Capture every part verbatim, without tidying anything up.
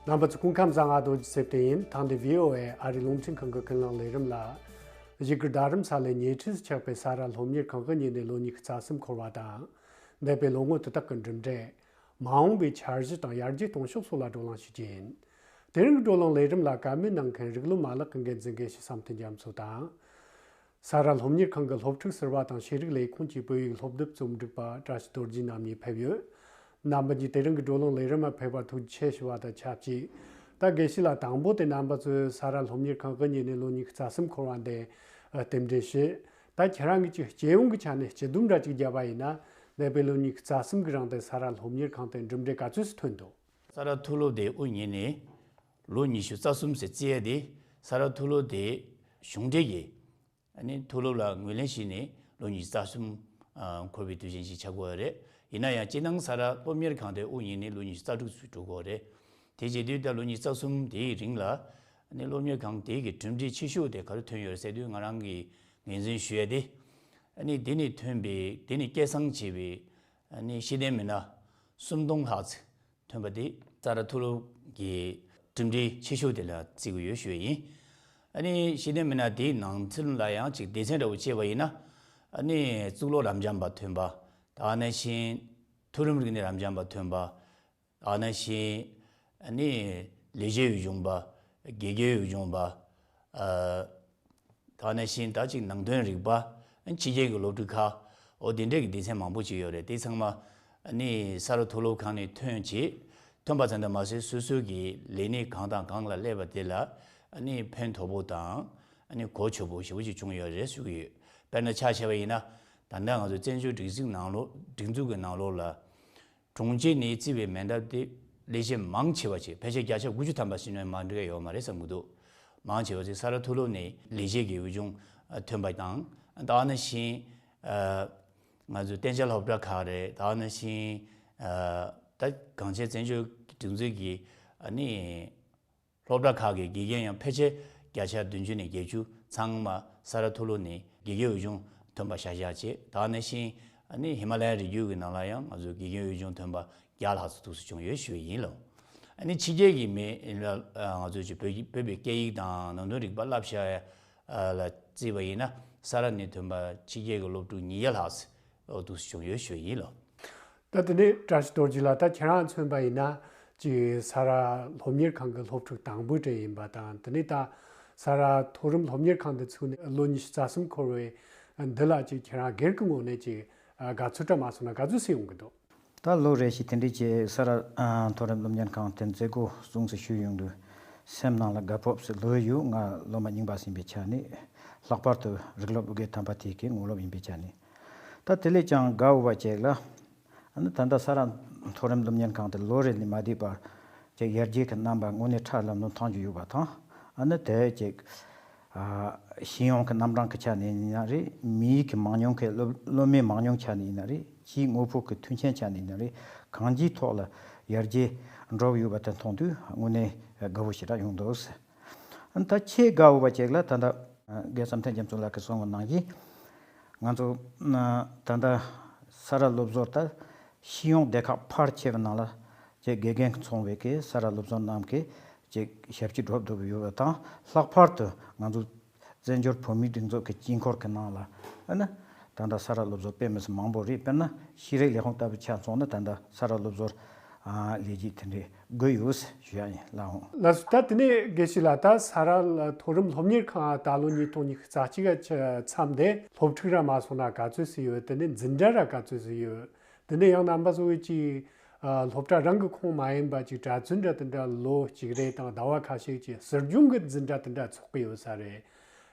རྣམ་པ་ཚོ་སྐུ་ཁམས་བཟང་། ང་རྡོ་རྗེ་ཚེ་བརྟན་ཡིན། ཐེངས་འདིའི་ཝི་ཨོ་ཨེ་ཨ་རིའི་རླུང་འཕྲིན་ཁང་གི་ཀུན་གླེང་ལས་རིམ་ལ། གཞིས་སྒར་རྡ་རམ་ས་ལའི་ཉེ་འཁྲིས་སུ་ཆགས་པའི་ས་རཱ་སློབ་གཉེར་ཁང་གི་ཉེ་གནས་ལོ་ཉི་ཤུ་རྩ་གསུམ་འཁོར་བ་དང་། འདས་པའི་ལོ་ངོ་དེ་དག་གི་གྲུབ་འབྲས། མ་འོངས་པའི་འཆར་གཞི་དང་ཡར་རྒྱས་གཏོང་ཕྱོགས་སོགས་ལ་བགྲོ་གླེང་ཞུ་རྒྱུ་ཡིན། དེ་རིང་གི་བགྲོ་གླེང་ལས་རིམ་ལ་བཀའ་མོལ་གནང་མཁན་རིགས་ལམ་མ་ལག་གི་འགན་འཛིན་དགེ་བཤེས་བསམ་གཏན་རྒྱ་མཚོ་དང་། ས་རཱ་སློབ་གཉེར་ཁང་གི་སློབ་ཕྲུག་ཟུར་པ་དང་ཤེས་རིག་ལས་ཁུངས་ཀྱི་བོད་ཡིག་སློབ་དེབ་རྩོམ་སྒྲིག་པ་བཀྲ་ཤིས་རྡོ་རྗེ་རྣམ་གཉིས་ཕེབས་ཡོད། རྣམ་པ་གཉིས་དེ་རིང་གི་བགྲོ་གླེང་ལས་རིམ་ལ་ཕེབས་པར་ཐུགས་རྗེ་ཆེ་ཞུ་བ་དང་ཆབས་ཅིག་ད་དགེ་བཤེས་ལགས། དང་པོ་དེ་རྣམ་པ་ཚོས་ས་རཱ་སློབ་གཉེར་ཁང་གི་ཉེ་གནས་ལོ་ཉི་ཤུ་རྩ་གསུམ་འཁོར་བ་འདི་རྟེན་འབྲེལ་ཞུས། ད་ཁྱེད་རང་གིས་ཅིག་སྤྱི་ཡོངས་ཀྱི་ཆ་ནས་སྤྱི་སྡོམ་འདྲ་ཅིག་བརྒྱབ་པ་ཡིན་ན། འདས་པའི་ལོ་ཉི་ཤུ་རྩ་གསུམ་གྱི་རིང་དུ་ས་རཱ་སློབ་གཉེར་ཁང་དུ་གྲུབ་འབྲས་ག་ཚོད་ཙམ་ཐོན་འདུག་ས་རཱ་མཐོ་སློབ་དེ་དབུ་བརྙེས་ནས་ལོ་ཉི་ཤུ་རྩ་གསུམ་ཟེར་བརྩི་ཡ་དེ། ས་རཱ་མཐོ་སློབ་དེ་གཞུང་འབྲེལ་གྱི་ཨ་ནི་མཐོ་སློབ་ལ་ངོས་ལེན་བྱས་ནས་ལོ་ཉི་ཤུ་རྩ་གསུམ་ཨ་འཁོར་བའི་དུས་ཆེན་ཞིག་ཆགས་ཀྱི་ཡོད་རེད། ཡིན་ན་ཡང་སྤྱིར་བཏང་ས་རཱ་སློབ་གཉེར་ཁང་དེ་དབུ་བརྙེས་ནས་ལོ་ཉི་ཤུ་རྩ་དྲུག་ཙམ་འགྲོ་གི་ཡོད་རེད། དེ་བྱེད་དུས་ད་ལོ་ཉི་ཤུ་རྩ་གསུམ་དེའི་རིང་ལ་ཨ་ནི་སློབ་གཉེར་ཁང་དེ་གི་གྲུབ་འབྲས་ཆེ་ཤོས་དེ་ག་རེ་ཐོན་ཡོད་རེད་ཟེར་དུས། ང་རང་གིས་ངོས་འཛིན་ཞུ་ཡ་དེ། ཨ་ནི་དེ་ནས་ཐོན་པའི་དེ་ནས་སྐད་གསང་བྱས་པའི་ཨ་ནི་ཤེས་ལྡན་མི་སྣ་སུམ་སྟོང་ལྷག་ཙམ་ཐོན་པ་དེ་ས་རཱ་མཐོ་སློབ་ཀྱི་གྲུབ་འབྲས་ཆེ་ཤོས་དེ་ལ་བརྩི་གི་ཡོད་ཞུ་ཡ་ཡིན། ཨ་ནི་ཤེས་ལྡན་མི་སྣ་དེའི་ནང་ཚན་ལ་ཡང་ཅིག་སྡེ་ཚན་འདྲ་བོ་བྱས་པ་ཡིན་ན། ཨ་ནི་གཙུག་ལག་རབ་འབྱམས་པ་ཐོན་པ། དེ་ནང་བཞིན་མཐོ་རིམ་རིག་གནས་རབ་འབྱམས་པ་ཐོན་པ། དེ་ནང་བཞིན་ཨ་ནི་ལས་བྱེད་འོས་སྦྱོང་པ། དགེ་རྒན་འོས་སྦྱོང་པ། ཨ། དེ་ནང་བཞིན་ད་ཅིག་ནང་དོན་རིག་པ། ཕྱི་རྒྱལ་གྱི་སློབ་ཕྲུག་ཁག་འོ་དེ་འདྲས་ཀྱི་སྡེ་ཚན་མང་པོ་ཅིག་ཡོད་རེད། དེ་ཚང་མ་ཨ་ནི་ས་རཱ་མཐོ་སློབ་ཁང་ནས་ཐོན་བྱས། ཐོན་པ་ཙམ་དུ་མ་ཟད་སོ་སོ་གི་ལས་གནས་གང་དང་གང་ལ་སླེབས་པ་དེ་ལ་ཨ་ནི་ཕན་ཐོགས་པོ་དང་ཨ་ནི་གོ་ཆོད་པོ་ཞེ་པོ་ཅིག་བྱུང་ཡོད་རེད་ཞུ་གི་ཡོད། དཔེར་ན་ཆ་བཞག་པ་ཡིན་ན། ད་ལྟ་ང་ཚོ་བཙན་བྱོལ་སྒྲིག་འཛུགས་ནང་ལོགས། སྒྲིག་འཛུགས་ཀྱི་ནང་ལོགས་ལ། གྲོང་ཁྱེར་ནས་བརྩིས་པའི་མི་སྟོབས་དེ་ལས་བྱེད་མང་ཆེ་བ་ཅིག་ཕལ་ཆེར་བརྒྱ་ཆ་དགུ་བཅུ་ཐམ་པ་ཞིག་ནས་མ་འགྲོ་ཡ་ཡོད་མ་རེད་བསམ་གྱི་འདུག་མང་ཆེ་བ་ཅིག་ས་རཱ་མཐོ་སློབ་ནས་ལས་བྱེད་ཀྱི་འོས་སྦྱོང་ཐོན་པ་དང་། དེ་ནང་བཞིན་ང་ཚོའི་གཏན་འཇགས་སློབ་གྲྭ་ཁག་རེད། དེ་ནང་བཞིན་ད་གང་ཅི་བཙན་བྱོལ་སྒྲིག་འཛུགས་ཀྱི་ཨ་ནི། སློབ་གྲྭ་ཁག་གི་དགེ་རྒན་ཡང་ཕལ་ཆེར་བརྒྱ་ཆ་བདུན་ཅུ་ནས་བརྒྱད་ཅུ་ཚང་མ་ས་རཱ་མཐོ་སློབ་ནས་དགེ་རྒན་འོས་སྦྱོང་ཐོན་པ་བཞག་བཞག་བྱས། དེ་ནང་བཞིན་ཨ་ནི་ཧི་མ་ལ་ཡའི་རི་རྒྱུད་ཀྱི་ནང་ལ་ཡང་ང་ཚོ་དགེ་རྒན་འོས་སྦྱོང་ཐོན་པ་བརྒྱ་ལྷག་ཙམ་འདུག་སེ་བྱུང་ཡོད་ཞུ་ཡི་ཡིན་ལོ། ཨ་ནི་ཕྱི་རྒྱལ་གྱི་མི་ལ་ང་ཚོ་ཅིག་བོད་ཀྱི་བོད་པའི་སྐད་ཡིག་དང་ནང་དོན་རིག་པ་བསླབ་བྱ་ལ་བརྩིས་པ་ཡིན་ན། ས་རཱ་ནས་ཐོན་པ་ཕྱི་རྒྱལ་གྱི་སློབ་ཕྲུག་ཉིས་བརྒྱ་ལྷག་ཙམ་འདུག་སེ་བྱུང་ཡོད་ཞུ་ཡི་ཡིན་ལོ། ད་དེ་ནས་བཀྲ་ཤིས་རྡོ་རྗེ་ལགས། ད་ཁྱེད་རང་མཚོན་པ་ཡིན་ན་ཅིག་ས་རཱ་སློབ་གཉེར་ཁང་གི་སློབ་ཕྲུག་དང་པོ་དེ་ཡིན་པ་དང་། དེ་ནས་ད་ས་རཱ་མཐོ་རིམ་སློབ་གཉེར་ཁང་དུ་ཚུད་ནས་ལོ་ཉི་ཤུ་རྩ་གསུམ་འཁོར་བའི་འདི་ལ་ཅིག་ཁྱེད་རང་སྒེར་གྱི་ངོས་ནས་ཅིག་དགའ་ཚོར་འདྲ་མ་སོང་ན་ག་ཚོད་ཅིག་ཡོང་གི་འདུག་ད་ལོ་རེ་བཞིན་དེ་འདྲའི་ཅིག་ས་རཱ་མཐོ་རིམ་སློབ་གཉེར་ཁང་དེ་མཛད་སྒོ་བཟུང་སེ་ཞུ་ཡོང་དུས་སེམས་ནང་ལ་དགའ་སྤོབས་སུ་ལོས་ཡོད། ང་སློབ་མ་རྙིང་པ་ཟིན་པའི་ཆ་ནས། ལྷག་པར་དུ་རིགས་སློབ་ཨུ་རྒྱན་དམ་པ་དེ་གའི་ངོ་སློབ་ཡིན་པའི་ཆ་ནས། ད་དེ་ལས་ཀྱང་དགའ་འོས་པ་ཅིག་ལ། ཨ་ནི་ད་ལྟ་ས་རཱ་མཐོ་རིམ་སློབ་གཉེར་ཁང་དེ་ལོ་རེ་ལས་མ་བསྡད་པར་ཅིག་ཡར་རྒྱས་ཀྱི་རྣམ་པ་དངོས་གནས་ཁྲ་ལམ་ལམ་མཐོང་རྒྱུ་ཡོད་པ་དང་། ཨ་ནི་དེ་ཅིག་ཨ་ཤེས་ཡོན་གྱི་རྣམ་གྲངས་ཀྱི་ཆ་ནས་ཡིན་ན་རེད། མིའི་གི་མང་ཉུང་གི་སློབ་སློབ་མའི་མང་ཉུང་ཆ་ནས་ཡིན་ན་རེད། ཕྱིའི་དངོས་པོ་གི་མཐུན་རྐྱེན་ཆ་ནས་ཡིན་ན་རེད། གང་ཅིའི་ཐོག་ལ་ཡར་རྒྱས་འགྲོ་གི་ཡོད་པ་དེ་མཐོང་དུས་དངོས་གནས་དགའ་བོ་ཞེ་དྲག་ཡོང་འདུག་ད་ཆེས་དགའ་འོས་པ་ཅིག་ལ་ད་ལྟ་རྒན་བསམ་གཏན་རྒྱ་མཚོ་ལགས་ཀྱིས་གསུངས་པ་ནང་བཞིན། ང་ཚོ་ད་ལྟ་ས་རཱ་སློབ་ཟུར་ད་ཤེས་ཡོན་སྡེ་ཁག་ཕལ་ཆེ་བའི་ནང་ལ་ཅིག་དགེ་རྒན་ཚང་བའི་གི་ས་རཱ་སློབ་ཟུར་རྣམས་ཀྱི་ཅིག་ཞབས་ཕྱི་སྒྲུབ་ཐུབ་ཡོད་པ་དང་། ལྷག་པར་དུ་ང་ཚོ་བཙན་བྱོལ་བོད་མིའི་སྒྲིག་འཛུགས་ཀྱི་དཀྱིལ་འཁོར་གྱི་ནང་ལ་ཨ་ནི་ད་ལྟ་ས་རཱ་སློབ་ཟུར་དཔེ་མི་སྲིད་མང་པོ་རེད། དཔེར་ན་ཤེས་རིག་ལས་ཁུངས་ལྟ་བུ་ཆ་མཚོན་ན་ད་ལྟ་ས་རཱ་སློབ་ཟུར་ཨ་ལས་བྱེད་དེ་འདྲའི་དགོས་ཡོད་ཞུ་ཡ་ཡིན། ལགས་འོང་། ལགས་སོ། ད་དེ་ནས་དགེ་བཤེས་ལགས། ད་ས་རཱ་མཐོ་རིམ་སློབ་གཉེར་ཁང་ད་ལོ་ཉིས་སྟོང་ཉི་ཤུ་རྩ་གཅིག་གི་མཚམས་དེ་སློབ་ཕྲུག་ར་མ་སོང་ན་ག་ཚོད་ཙམ་ཡོད། དེ་ནས་འཛིན་གྲྭ་ར་ག་ཚོད་ཙམ་ཡོད། དེ་ནས་ཡང་རྣམ་པ་ཚོ་གིས་ཅིག་ཨ་སློབ་གྲྭ་རང་གི་ཁོངས་མ་ཡིན་པ་ཅིག་གྲྭ་བཙུན་འདྲ་དེ་འདྲ་ལོ་གཅིག་རེ་དང་ཟླ་བ་ཁ་ཤས་ཀྱི་ཟུར་སྦྱོང་གི་འཛིན་གྲྭ་དེ་འདྲ་ཚོགས་ཀྱི་ཡོད་ས་རེད།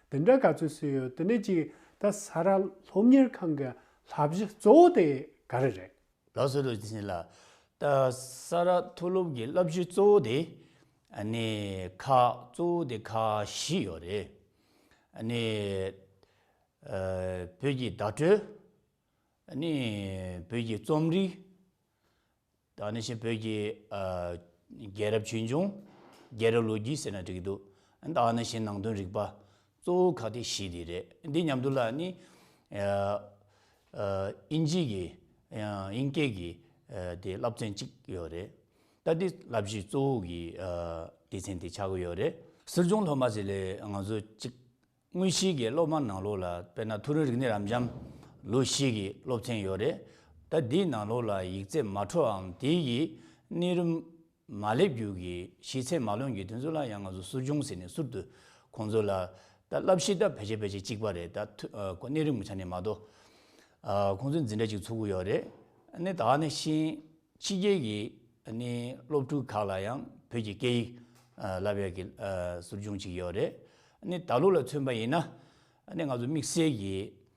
དེ་འདྲ་ག་ཚོད་ཙམ་ཡོད། དེ་ནས་ཅིག་ད་ས་རཱ་སློབ་གཉེར་ཁང་གི་བསླབ་གཞི་གཙོ་བོ་དེ་ག་རེ་རེད། ལགས་སོ། ལོ་ཅི་ལ། ད་ས་རཱ་མཐོ་སློབ་ཀྱི་བསླབ་གཞི་གཙོ་བོ་དེ་ཨ་ནི་ཁག་གཙོ་བོ་དེ་ཁག་བཞི་ཡོད་རེད། ཨ་ནི་ཨ་བོད་ཀྱི་བརྡ་སྤྲོད། ཨ་ནི་བོད་ཀྱི་རྩོམ་རིག། ད་ནི་བཞིན་བོད་ཀྱི་ཨ་རྒྱལ་རབས་ཆོས་འབྱུང་། རྒྱལ་རབས་ལོ་རྒྱུས་ཟེར་ན་འགྲིག་གི་འདུག་ད་ནི་བཞིན་ནང་དོན་རིག་པ། གཙོ་བོ་ཁག་དེ་བཞི་དེ་རེད། འདི་མཉམ་དུ་ལ་ནི་ཨ་ཨ་དབྱིན་ཇི་གི་ཨ་དབྱིན་སྐད་ཀྱི་ཨ་དེ་བསླབ་ཚན་གཅིག་ཡོད་རེད། ད་འདི་བསླབ་གཞི་གཙོ་བོ་གི་ཨ་སྡེ་ཚན་དེ་ཆགས་ཀྱི་ཡོད་རེད། ཟུར་སྦྱོང་སློབ་མ་ཟེར་ལས་ང་ཚོ་གཅིག་དངོས་གཞི་གི་སློབ་མ་ནང་ལོགས་ལ་དཔེར་ན་མཐོ་རིམ་རིག་གནས་རབ་འབྱམས་ལོ་བཞི་གི་སློབ་ཚན་ཡོད་རེད། ད་འདིའི་ནང་ལོགས་ལ་ཡིག་ཚད་མ་འཕྲོའམ་དེ་ཡི་གནས་རིམ་མ་སླེབས་རྒྱུ་གི་ཤེས་ཚད་མ་ལོན་རྒྱུ་དེ་ཚོ་ལ་ཡང་ང་ཚོ་ཟུར་སྦྱོང་ཟེར་ནས་ཟུར་དུ་ཁོང་ཚོ་ལ་ད་བསླབ་གཞི་ད་ཕལ་ཆེར་ཕལ་ཆེར་གཅིག་པ་རེད། ད་ཐུ་ཨ་ཁོ་གནས་རིམ་གྱི་ཆ་ནས་མ་གཏོགས་ཨ་ཁོང་ཚོས་འཛིན་གྲྭ་གཅིག་ཚུགས་ཀྱི་ཡོད་རེད། ཨ་ནི་ད་ག་ནང་བཞིན་ཕྱི་རྒྱལ་གྱི་ཨ་ནི་སློབ་ཕྲུག་ཁག་ལ་ཡང་བོད་ཀྱི་སྐད་ཡིག་ཨ་བསླབ་ཡག་གི་ཨ་ཟུར་སྦྱོང་གཅིག་ཡོད་རེད། ཨ་ནི་ད་ལོ་ལ་མཚོན་པ་ཡིན་ན་ཨ་ནི་ང་ཚོ་དམིགས་བསལ་གྱི་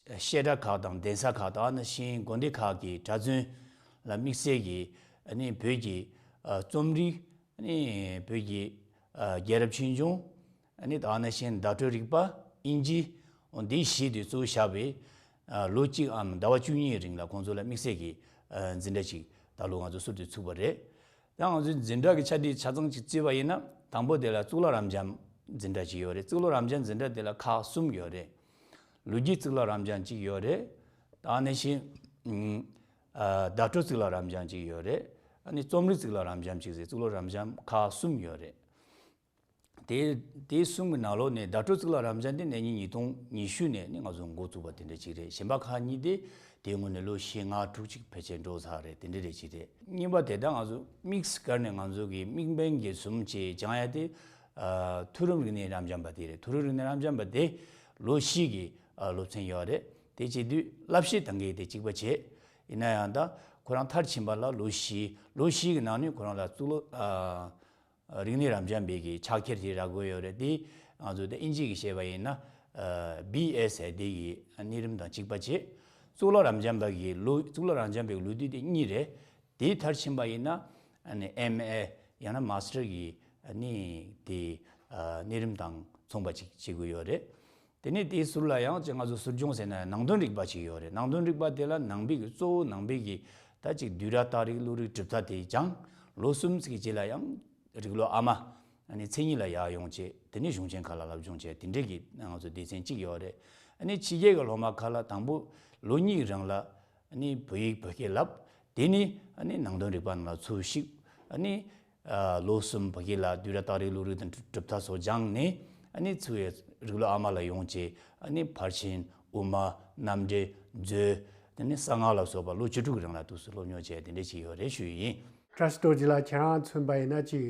བཤད་གྲྭ་ཁག་དང་གདན་ས་ཁག་དང་ནང་བཞིན་དགོན་སྡེ་ཁག་གི་གྲྭ་བཙུན་ལ་དམིགས་བསལ་གྱི་ཨ་ནི་བོད་ཀྱི་ཨ་རྩོམ་རིག་ཨ་ནི་བོད་ཀྱི་ཨ་རྒྱལ་རབས་ཆོས་འབྱུང་ཨ་ནི་ད་ག་ནང་བཞིན་བརྡ་སྤྲོད་རིག་པ་དབྱིན་ཇི་འོ་འདི་བཞི་དེ་གཙོ་བོ་བཞག་པའི་ཨ་ལོ་གཅིག་འམ་ཟླ་བ་བཅུ་གཉིས་རིང་ལ་ཁོང་ཚོ་ལ་དམིགས་བསལ་གྱི་ཨ་འཛིན་གྲྭ་ཅིག་ད་ལོ་ང་ཚོ་ཟུར་དུ་ཚུགས་པ་རེད། ད་ང་ཚོའི་འཛིན་གྲྭ་གི་ཆ་དེ་ཆ་ཚང་ཅིག་བརྩིས་པ་ཡིན་ན་དང་པོ་དེ་ལ་གཙུག་ལག་རབ་འབྱམས་འཛིན་གྲྭ་ཅིག་ཡོད་རེད། གཙུག་ལག་རབ་འབྱམས་འཛིན་གྲྭ་དེ་ལ་ཁག་གསུམ་ཡོད་རེད། ལོ་རྒྱུས་གཙུག་ལག་རབ་འབྱམས་གཅིག་ཡོད་རེད། ད་ནང་བཞིན་ཨ་བརྡ་སྤྲོད་གཙུག་ལག་རབ་འབྱམས་གཅིག་ཡོད་རེད། ཨ་ནི་རྩོམ་རིག་གཙུག་ལག་རབ་འབྱམས་གཅིག་ཟེར་གཙུག་ལག་རབ་འབྱམས་ཁག་གསུམ་ཡོད་རེད། དེ་དེ་གསུམ་གྱི་ནང་ལོགས་ནས་བརྡ་སྤྲོད་གཙུག་ལག་རབ་འབྱམས་དེ་ནས་ཉིས་ཉིས་སྟོང་ཉི་ཤུ་ནས་ནི་ང་ཚོ་འགོ་བཙུགས་པ་དེ་འདྲ་ཅིག་རེད། གཞན་པ་ཁག་གཉིས་དེ་དེའི་སྔོན་ནས་ལོ་བཞི་ལྔ་དྲུག་ཅིག་ཕལ་ཆེར་འགྲོ་ཚར་རེད། དེ་འདྲ་རེད་ཅིག་རེད། གཉིས་པ་དེ་ད་ང་ཚོ་དམིགས་བཀར་ནས་ང་ཚོ་གི་དམིགས་འབེན་གྱི་བཟུམ་ཅིག་སྦྱང་ཡ་དེ་ཨ་མཐོ་རིམ་རིག་གནས་རབ་འབྱམས་པ་དེ་རེད། མཐོ་རིམ་རིག་གནས་རབ་འབྱམས་པ་དེ་ལོ་བཞི་གི་ཨ་སློབ་ཚན་ཡོད་རེད། དེ་བྱེད་དུས་བསླབ་གཞི་དང་གི་དེ་གཅིག་པ་བྱེད། ཡིན་ན་ཡང་ད་ཁོ་རང་མཐར་ཕྱིན་པ་ལ་ལོ་བཞི་ལོ་བཞི་གི་ནང་ནས་ཁོ་རང་ལ་གཙུག་ལག་ཨ་རིག་གནས་རབ་འབྱམས་པའི་གི་ཕྱག་འཁྱེར་དེ་རག་དགོས་ཡོད་རེད། དེ་ང་ཚོ་དེ་དབྱིན་ཇི་གི་བཤད་པ་ཡིན་ན་ཨ་བི་ཨེ་ཟེར་དེ་གི་གནས་རིམ་དང་གཅིག་པ་བྱེད། གཙུག་ལག་རབ་འབྱམས་པ་གི་ལོ་གཙུག་ལག་རབ་འབྱམས་པའི་ལོ་དུས་དེ་གཉིས་རེད། དེ་མཐར་ཕྱིན་པ་ཡིན་ན་ཨ་ནི་ཨེམ་ཨེ་ཡང་ན་མ་སི་ཊར་གི་ཨ་ནི་དེ་ཨ་གནས་རིམ་དང་མཚུངས་པ་ཅིག་བྱེད་དགོས་ཡོད་རེད། དེ་ནས་དེའི་ཟུར་ལ་ཡང་ཅིག་ང་ཚོ་ཟུར་སྦྱོང་ཟེར་ན་ནང་དོན་རིག་པ་ཅིག་ཡོད་རེད། ནང་དོན་རིག་པ་དེ་ལ་ནང་པའི་གི་གཙོ་བོ་ནང་པའི་གི་ད་ཅིག་བསྡུས་གྲྭ་རྟགས་རིགས་བློ་རིག་གྲུབ་མཐའ་དེ་སྦྱང་། ལོ་གསུམ་ཙམ་གྱི་རྗེས་ལ་ཡང་རིགས་བློ་ཨ་མ་ཨ་ནི་མཚན་ཉིད་ལ་ཡར་ཡོང་བྱས། དེ་ནས་གཞུང་ཆེན་ཁག་ལ་སློབ་སྦྱོང་བྱས། དེ་འདྲའི་གི་ང་ཚོ་སྡེ་ཚན་གཅིག་ཡོད་རེད། ཨ་ནི་ཕྱི་རྒྱལ་གི་སློབ་མ་ཁག་ལ་དང་པོ་ལོ་གཉིས་རིང་ལ་ཨ་ནི་བོད་ཡིག་བོད་སྐད་བསླབ། དེ་ནས་ཨ་ནི་ནང་དོན་རིག་པ་ནང་ལ་ཚུར་ཞུགས། ཨ་ནི་ཨ་ལོ་གསུམ་བོད་སྐད་ལ་བསྡུས་གྲྭ་རྟགས་རིགས་བློ་རིག་དང་གྲུབ་མཐའ་སོགས་སྦྱངས་ནས། ཨ་ནི་ཚུར་རིགས་བློ་ཨ་མ་ལ་ཡོང་བྱས། ཨ་ནི་ཕར་ཕྱིན་དབུ་མ་རྣམ་འགྲེལ་མཛོད། དེ་ནས་གསང་སྔགས་ལ་སོགས་པ་ལོ་བཅུ་དྲུག་གི་རིང་ལ་དུས་སུ་སློབ་སྦྱོང་བྱས། དེ་འདྲ་ཞིག་ཡོད་རེད་ཞུ་ཡི་ཡིན། བཀྲ་ཤིས་རྡོ་རྗེ་ལགས། ཁྱེད་རང་མཚོན་པ་ཡིན་ན་ཅིག་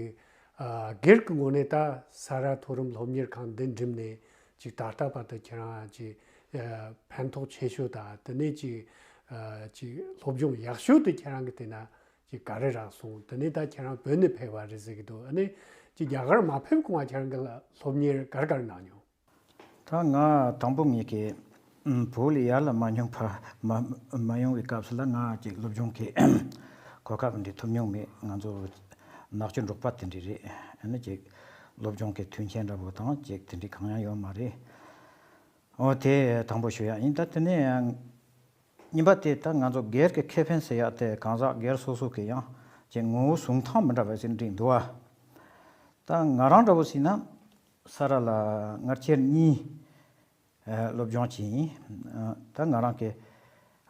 ཨ་སྒེར་གྱི་ངོས་ནས་ད་ས་རཱ་མཐོ་རིམ་སློབ་གཉེར་ཁང་འདི་འགྲིམས་ནས་ཅིག་ད་ལྟ་བར་དུ་ཁྱེད་རང་ཅིག་ཨ་ཕན་ཐོགས་ཆེ་ཤོས་དང་། དེ་ནས་ཅིག་ཨ་ཅིག་སློབ་སྦྱོང་ཡག་ཤོས་དེ་ཁྱེད་རང་གི་དེ་ན་ཅིག་ག་རེ་རག་སོང་། དེ་ནས་ད་ཁྱེད་རང་བོད་ནས་ཕེབས་པ་རེད་ཟེར་གི་འདུག་ཨ་ནི་ཅིག་རྒྱ་གར་མ་ཕེབས་གོང་ལ་ཁྱེད་རང་གི་སློབ་གཉེར་ག་རེ་ག་རེ་གནང་མྱོང་། ད་ང་དང་པོ་ངེད་ཀྱི་ཨམ་བོད་ལ་ཡར་ལ་མ་སྙོན་པ་མ་མ་ཡོང་བའི་སྐབས་སུ་ལ་ང་ཅིག་སློབ་སྦྱོང་གི་གོ་སྐབས་འདི་ཐོབ་མྱོང་མེད། ང་ཚོ་ནག་ཆུ་འབྲོག་པ་དེ་འདྲ་རེད། ཨ་ནི་ཅིག་སློབ་སྦྱོང་གི་མཐུན་རྐྱེན་འདྲ་པོ་དང་ཅིག་དེ་འདྲ་གང་ཡང་ཡོད་མ་རེད། འོ་དེ་དང་པོ་ཞུ་ཡག་ཡིན། ད་དེ་ནས་ཡང་གཉིས་པ་དེ་ད་ང་ཚོ་སྒེར་གྱི་ཁེ་ཕན་ཟེར་ཡག་དེ་གང་ཟག་སྒེར་སོ་སོ་གི་ཡང་ཅིག་ངོ་བོ་བཟུང་སྟངས་མི་འདྲ་བ་ཞིག་འགྲིག་འདུག་བ། ད་ང་རང་འདྲ་བོ་ཟེར་ན་ས་རཱ་ལ་སྔར་ཁྱེར་གཉིས་ཨ་སློབ་སྦྱོང་བྱས་ཡིན། ཨ་ད་ང་རང་གི་